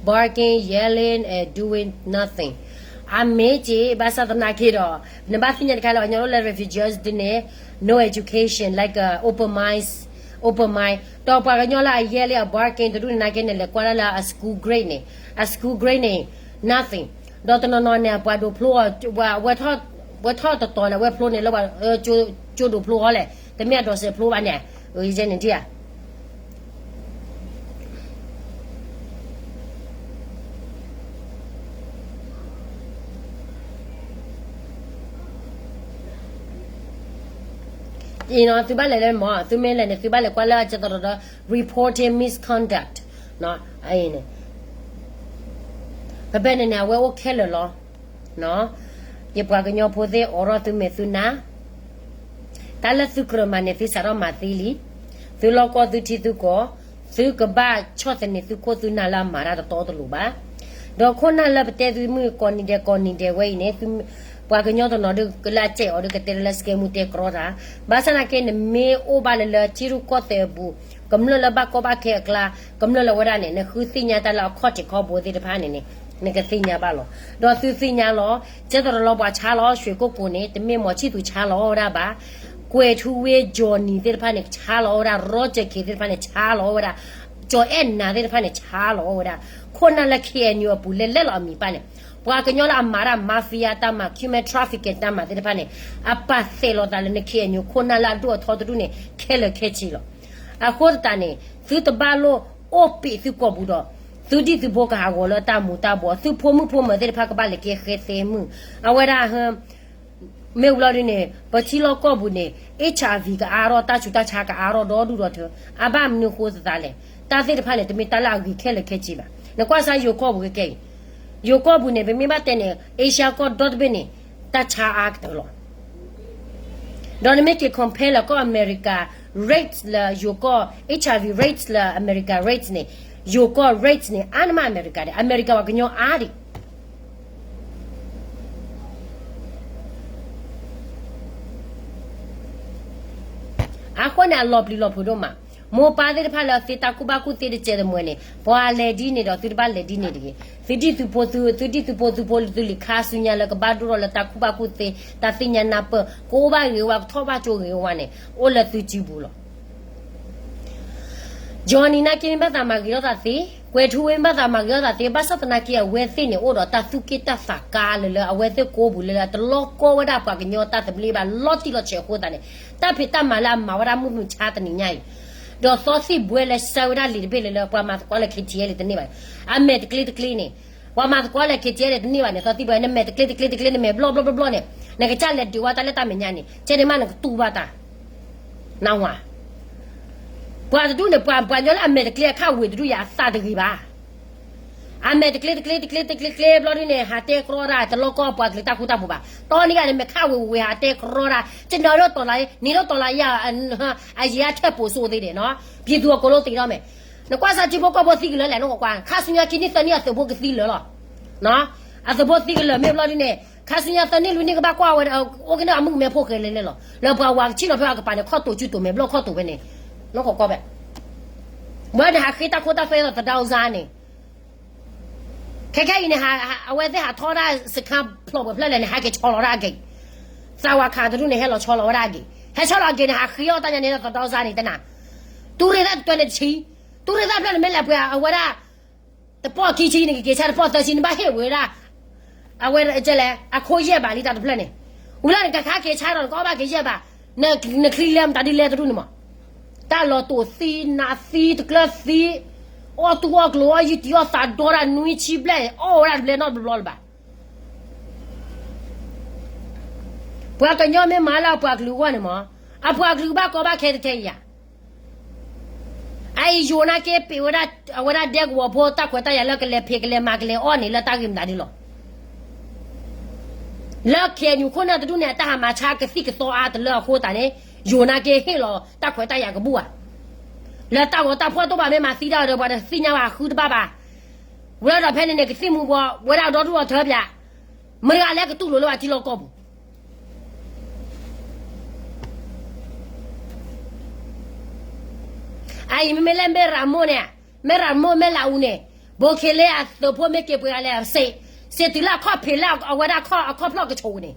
barking, yelling, and doing nothing. အမ့ၢ်က့ၤ ဘၣ်ဆၣ်သနာ်က့ဒီး နဘၣ်သ့ၣ်ညါတခါလၢ ပှၤကညီအိၣ်လၢ refugees ဒ်န့ၣ် no education, like a open minds, open mind ဒီးပှၤကညီလၢအယဲလၢအ bargain တဒူၣ်န့ၣ်နာ်က့န့ၣ် လဲၤကွၢ်ဒၣ်လၢအ school grade န့ၣ်, အ school grade န့ၣ် nothing ဒီးတနီၤနီၤန့ၣ် အပှၤဒိးဖျိအီၤ, ဝဲထီၣ်တတီၤန့ၣ် အဝဲဖျိန့ၣ်လၢ ကၠိဒိးဖျိအီၤလဲၣ်, တမ့ၢ်အဒိးစဲးဖျိဘၣ်န့ၣ်, ယဲန့ၣ်ထံၣ်ဧါ. သုဘၣ်လဲၤလၢမ့ၢ် သုမ့ၢ်လဲၤန့ၣ် သုဘၣ်လဲၤကွၢ်လၢအကဲသီဒီး reporting misconduct န့ၣ်, ဖဲဖဲန့ၣ်န့ၣ် အဝဲအိၣ်ခဲလၢာ်လီၤ. ယပှၤကညီဖိသ့ၣ် အိးထီၣ်သုမဲာ်သုနါ, တၢ်လၢသုကြၢးမၤန့ၣ် သုစးထီၣ်မၤသ့လံ. သုလီၢ်ကီၢ်သုထံသုကီၢ်, သုကဘၣ်ဆီၣ်သနံးသုခိၣ်သုနၢ်လၢအမၤတၢ်တတီတလိၤဘၣ်. ဒီးခိၣ်နၢ်လၢပတဲသုမုၢ်ကိးနံၤဒဲးကိးနံၤဒဲးဝဲအံၤန့ၣ်, ပှၤကညီတနီၤဒုးလၢအစဲးအီၤဒုးကတဲလၢ စကဲမူတဲကြီတၢ်, ဘၣ်ဆၣ်နာ်က့ နမ့ၢ်အိၣ်ဘၣ်လၢလၢထံရူၢ်ကီၢ်သဲးအပူၤ, ကမျၢၢ်လၢဘၣ်ကီဘၣ်ခဲအကျါ, ကမျၢၢ်လၢဝဲဒၣ်န့ၣ် နဃုသ့ၣ်ညါတၢ်လၢအခီၣ်ထံးခီၣ်ဘိသ့ၣ်တဖၣ်န့ၣ်န့ၣ်, နကသ့ၣ်ညါဘၣ်လီၤ. ဒီးသုသ့ၣ်ညါလီၤ, ကဲသီးတလီၤပှၤဆါလီၤ ရွှေကုက္ကိုန့ၣ်, တမ့ၢ်မီၤဆံၣ်သူးဆါလီၤဝဲဒၣ်ဘၣ်, ကွဲၤထူဝ့ Johnny သ့ၣ်တဖၣ်န့ၣ် ဆါလီၤဝဲဒၣ်, Roger K သ့ၣ်တဖၣ်န့ၣ် ဆါလီၤဝဲဒၣ်, ကၠီၤအဲၣ်နၤသ့ၣ်တဖၣ်န့ၣ် ဆါလီၤဝဲဒၣ်, ခိၣ်နၢ်လၢ KNU အပူၤလဲၤလဲၤလီၤအမံၤပၢ်န့ၣ်, ပှၤကညီလၢအမၤတၢ် mafia တၢ်မၤ human trafficking တၢ်မၤသ့ၣ်တဖၣ်န့ၣ်, အပာ်သဲးလီၤသးလၢန KNU ခိၣ်နၢ်လၢအဒိၣ်အထီတဒူၣ်န့ၣ် ခဲလၢာ်ခဲဆ့လီၤ. အဃိသတးန့ၣ် သုတဘၣ်လိၣ်အိၣ်ပ့းသုကိာ်ပူၤဒီး, သုဒံၣ်သုဖိကဟးဂီၤလၢတၢ်မူၤတၢ်ဘှီး, သုဖိမုၣ်ဖိမၢၤသ့ၣ်တဖၣ်ကဘၣ်လဲၤကဲဃဲသဲမုၣ်, အဝဲဒၣ် မ့ၢ်ဝံၤလီၤဒုန့ၣ် ပထံလီၢ်ကီၢ်ပူၤန့ၣ် HIV ကအါထီၣ်, တၢ်ဆူးတၢ်ဆါကအါထီၣ်ဒီဒူၣ်ဒီထၢ, အဘၣ်မနုၤဃိသတးလဲၣ်. တၢ်သ့ၣ်တဖၣ်န့ၣ် တမ့ၢ်တၢ်လၢအဂ့ၤခဲလၢာ်ခဲဆ့ဘၣ်. နကွၢ်စၢ်ယိၤကီၢ်ပူၤကကဲအံၤ, ယိၤကီၢ်ပူၤန့ၣ် ပမ့ၢ်ဘၣ်တဲန့ၣ် Asia ကီၢ်ဒီတဘ့ၣ်န့ၣ် တၢ်ဆါအါကတၢၢ်လီၤ. ဒီးနမ့ၢ်က့ၤ compare လၢကီၢ်အမဲရကၤ rates လၢယိၤကီၢ် HIV rates လၢအမဲရကၤ rates န့ၣ်, ယိၤကီၢ် rates န့ၣ် အါန့ၢ်မးအမဲရကၤဒီး, အမဲရကၤပှၤကညီအါဒံး အဃိန့ၣ် အလီၤပျံၤလီၤဖုးဒိၣ်မး. မိၢ်ပၢ်သ့ၣ်တဖၣ်လၢသ့တၢ်ကူၣ်ဘၣ်ကူၣ်သ့တစဲးတမှဲၤန့ၣ် ပှၤလဲၤဒ်န့ၣ်ဒီး သုတဘၣ်လဲၤဒ်န့ၣ်တဂ့ၤ. သုဒံၣ်သုဖိသု, သုဒံၣ်သုဖိသုဖိသုလံၤခါဆူညါလၢကဘၣ်ဒိၣ်ထီၣ်လၢတၢ်ကူၣ်ဘၣ်ကူၣ်သ့, တၢ်သ့ၣ်ညါနၢ်ပၢၢ်, ကအိၣ်ဘၣ်ဂ့ၤဝါ, ကထီၣ်ဘၣ်ကၠိဂ့ၤဝါန့ၣ် အိၣ်လၢသုစုပူၤလီၤ. Johnny နာ်က့မ့ၢ်ဘၣ်သးမၤဂ့ၤထီၣ်သးသ့, ကွဲၤထူဝ့မ့ၢ်ဘၣ်သးမၤဂ့ၤထီၣ်သးသ့, ဘၣ်ဆၣ်သနာ်က့ အဝဲသ့ၣ်န့ၣ် အိၣ်ဒီးတၢ်သူၣ်က့ၣ်တၢ်သးကါလၢလၢ အဝဲသ့ၣ်ကိးပူၤလၢလၢ တလီၢ်ကီၢ်ဝဲဒၣ်ပှၤကညီတၢ်သဘျ့ဘၣ် လီၤတံၢ်လီၤဆဲးအဃိသတးန့ၣ်, တၢ်ဖံးတၢ်မၤလၢအမၤဝဲဒၣ်မုၢ်မုၢ်ဆါတနံၤညါအံၤ, ဒီးသီသံၣ်ဘှဲလၢဆှၢဝဲဒၣ်လံာ်တဘ့ၣ်လၢလၢ ပှၤမၤသကိးလၢ KTLA တန့ၢ်ဘၣ်, အမဲာ်တကျ့တကျ့န့ၣ်, ပှၤမၤသကိးလၢ KTLA တန့ၢ်ဘၣ်န့ၣ် သီသံၣ်ဘှဲ နမဲာ်တကျ့တကျ့တကျ့ နမဲာ်ဘျီၣ်ဘျီၣ်ဘျီၣ်ဘျီၣ်န့ၣ်, နကစၢ်လဲၤဒုးဝဲတၢ်လၢတၢ်မဲာ်ညါန့ၣ် ကဲန့ၣ်မးနကတူၢ်ဘၣ်တၢ် နဝၤ, ပှၤတဒူၣ်န့ၣ် ပှၤပှၤညီလၢအမဲာ်တကျ့အခၣ်ဝ့ၤတဒူၣ်ယၤအသးတဂ့ၤဘၣ်. အမဲာ်တကျ့တကျ့တကျ့တကျ့တကျ့ဘျီဒ်န့ၣ် ဟးတဲကြီတၢ် တလီၢ်ကီၢ်ပှၤကလုာ်တၢ်ဃူတၢ်ဖိးဘၣ်. တီနံၤဂၤန့ၣ် မဲာ်ခၣ်ဝ့ၤဝ့ၤဟးတဲကြီတၢ် ကညီဒီးတီၤလၢ်, နံၤဒီးတီၤလၢ်ယၤ, အယံၤအထၢၣ်ပိာ်စိသ့ဒဲးနီၤ, ပျံၤသူၤအကိးလိသ့ထီၣ်မဲာ်. နကွၢ်စၢ်ထံဖိကီၢ်ဖိသံကလၢာ်လဲၣ် နကကွၢ်, ခါဆူညါခံနံၣ်သၢနံၣ်အသုးဖိကသံလၢာ်လီၤ. အသုးဖိသံကလၢာ်မ့ၢ်ဘျီဒ်န့ၣ် ခါဆူညါသၢနံၣ်လွံၢ်နံၣ်ကဘၣ်ကွၢ်ဝဲ အိၣ်က့ၤန့ၢ်အမုၣ်ကမဲဖိဃဲလဲၣ်လဲၣ်လီၤ. လၢပှၤဝၤကဆ့ၣ်နီၤဖဲအကပၤန့ၣ် ခီၣ်တိာ်စုတိာ်မဲာ်ဘျီၣ်ခီၣ်တိာ်ဝဲန့ၣ်, နကကွၢ်ဘၣ်. ဝဲန့ၣ်ဟးဃ့တၢ်ခိတၢ်သွဲဒီးသဒါအူစါန့ၣ် ခဲခဲအံၤန့ၣ် အဝဲသ့ၣ်ဟးထီၣ်ဒၣ်စခါဖျိးပှဲၤဖျၢၣ်လဲၣ်န့ၣ် ဟဲက့ၤဆီလီၤဒၣ်အက့ၤ, သးဝၤခးတဒူၣ်န့ၣ် ဟဲလီၤဆီလီၤဝဲဒၣ်အက့ၤ, ဟဲဆီလီၤအက့ၤန့ၣ် ဟးဃ့အီၣ်တၢ်ညါန့ၣ်ဒီးသဒါအူစါန့ၣ် တနၤ, တူၢ်ရ့ၣ်သၣ်တတွဲန့ၣ်တဆံ, တူၢ်ရ့ၣ်သၣ်ဖျၢၣ်န့ၣ်မ့ၢ်လဲၤပှဲၤအဝဲဒၣ် တပီၢ်ခံဆံန့ၣ် ကက့ၤဆါတပီၢ်သၢဆံ နဘၣ်ဟ့ၣ်ဝဲဒၣ် အဝဲလဲၣ် အခိၣ်ယဲၢ်ဘးလံတၢ်တဖျၢၣ်န့ၣ်, ဝံၤလၢနကခါက့ၤဆါဒီးနကအီၣ်ဘၣ်က့ၤယဲၢ်ဘး, နချံလဲမတၤဒ်လဲၣ်တဒူၣ်န့ၣ်မး, တၢ်လီၤတိာ်သံနးသံတကျၢၢ်သံ, အီၣ်တူၢ်အီၣ်ကျိၤအီၣ်ယုၢ်တံၢ်အီၣ်သးဒီတၢ်နွံဆံဘျဲၣ်န့ၣ် အီၣ်ဝဲဒၣ်တဘျဲၣ်နီတဘျီလၢၤဘၣ်. ပှၤကညီမ့ၢ်မၤလၢအပှၤကလုာ်အဂီၢ်န့ၣ်မး, အပှၤကလုာ်ကဘၣ်ကီဘၣ်ခဲတထဲအံၤယၤ အအံၤယိၤနာ်က့ ပ့းဝဲဒၣ် အဝဲဒၣ်ဒဲကဝီၤဖိ တၢ်ခွဲးတၢ်ယာ်လၢကလဲၤဖံးကလဲၤမၤကလဲၤအီၣ်န့ၣ် လၢတၢ်ဂ့ၢ်မနုၤဒ်လီၤ. လၢ KNU ခိၣ်နၢ်တဒူၣ်န့ၣ် အတၢ်ဟးမၤဆါကသံၣ်ကသီအါတလၢအဃိသတးန့ၣ် ယိၤနာ်က့ဟ့ၣ်လီၤတၢ်ခွဲးတၢ်ယာ်ကဘူၣ်ဧါ. လၢတၢ်ဂီၤတၢ်ဖီၣ်တိၢ်ဘၣ်မ့ၢ်မၤသံတၢ်ဒီး ပှၤတသ့ၣ်ညါဘၣ် ဃုတဘၣ်ဘၣ်. ဝဲဒၣ်ဒီးဖဲန့ၣ်န့ၣ် ကသံၣ်မူၤဘှီး ဝဲဒၣ်ဒီဒူၣ်ဒီထၢပၠး မတၤတဂၤလဲၣ်ကတူၢ်လိာ်လၢပှၤထံလီၢ်ကီၢ်ပူၤ အအံၤမ့မ့ၢ်လၢမဲၢ်ရမိၢ်န့ၣ်, မဲၢ်ရမိၢ် မဲၢ်လးအူန့ၣ်, ဘိခ့လ့အသုးဖိမ့ၢ်က့ၤပှဲၤဂၤလဲၣ် စံးတုၤလၢအခီၣ်ဖံးလၢအဝဲဒၣ်အခီၣ်ဖျီၣ်ကဆိးန့ၣ်,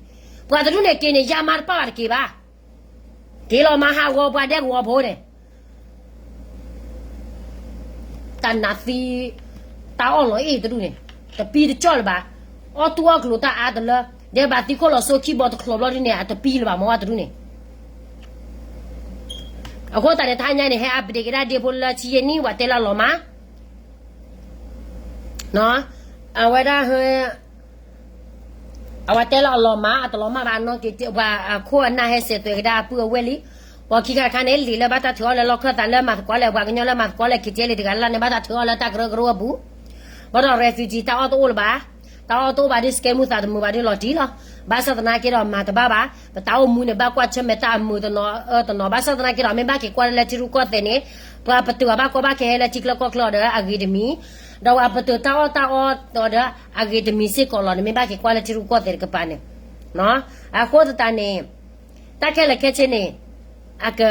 ပှၤတဒူၣ်န့ၣ်က့ၤန့ၣ် ယါမါတပၣ်ဘၣ်တက့ၤဘၣ်. က့ၤလီၤမၤဟးဂီၤပှၤဒဲကဝီၤဖိန့ၣ်, တၢ်နးသံ တၢ်အီၣ်လီၤအ့ၣ်တဒူၣ်န့ၣ် တပံတကၠီၣ်လၢၤဘၣ်. အီၣ်တူၢ်အီၣ်ကျိၤတၢ်အါတလၢ ဒဲးဘးသံခိၣ်လီၤစိခံဘီတချီးဘျီဒ်န့ၣ် အတပံလၢၤဘၣ်မ့ၢ်ဝဲတဒူၣ်န့ၣ်. အဃိသတးန့ၣ် တဟါညါန့ၣ် ဟဲ update က့ၤဒၣ်ဒ့ဖိလၢဆံယဲၢ်နံၣ် ပှၤတဲလၢအလီၤမၢ် အဝဲဒၣ် အဝဲတဲလၢအလီၤမၢ် အတလီၤမၢ်ဘၣ်အနီၢ်က့ၤ ပှၤအခိၣ်အနၢ်ဟဲစဲးသွဲးကဒါအပုၢ်အဝဲၢ်လံ. ပှၤခံခါတခါန့ၣ် လံာ်လၢဘၣ်တၢ်ထုးအီၤလၢလီၢ်ခၢၣ်သးလၢမၤသကိးလၢ ပှၤကညီလၢမၤသကိးလၢ KTLA တဂၤလၢ်န့ၣ် ဘၣ်တၢ်ထုးအီၤလၢတၢ်ကရၢကရိအပူၤ. ဘၣ်ဒီး refugee တၢ်အီၣ်တအိၣ်လၢၤဘၣ်. တၢ်အီၣ်တအိၣ်ဘၣ်ဒီး စကဲမူသးတမုာ်ဘၣ်ဒီးလီၤတံၢ်လီၤ. ဘၣ်ဆၣ်သနာ်က့ဒီးမၤတဘၣ်ဘၣ်. ပတၢ်အိၣ်မူန့ၣ် ဘၣ်ကွၢ်ဆၢၣ်မဲာ်တၢ်အမုာ်တနီၤအၢတနီၤ. ဘၣ်ဆၣ်သနာ်က့ဒီး မ့ၢ်ဘၣ်က့ၤကွၢ်လၢထံရူၢ်ကီၢ်သဲးန့ၣ် ပှၤပတုာ်အဘၣ်ကီဘၣ်ခဲဟဲလၢထံချၢကီၢ်ချၢအီၤဒီးအဂ့ၤတမံၤ, ဒီးပှၤပတုာ်တၢ်အီၣ်တၢ်အီအီၤဒီးအဂ့ၤတမံၤစ့ၢ်ကီးလီၤန့ၣ် မ့ၢ်ဘၣ်က့ၤကွၢ်လၢထံရူၢ်ကီၢ်သဲးတကပၤန့ၣ်. အဃိသတးန့ၣ် တၢ်ခဲလၢာ်ခဲဆ့န့ၣ် အက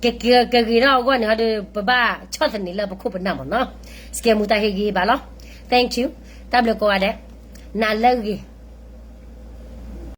က ကဂ့ၤထီၣ်အဂီၢ်န့ၣ်ဒီး ပဘၣ်ဆီၣ်သနံးလၢပခိၣ်ပနၢ်မ့ၢ်နီၤ. စကဲမူတၢ်ဟ့ၣ်ဂံၢ်ဘါလီၤ. Thank you. တၢ်ဘျုးကိးဂၤဒဲး. နၤလၢအဂ့ၤ.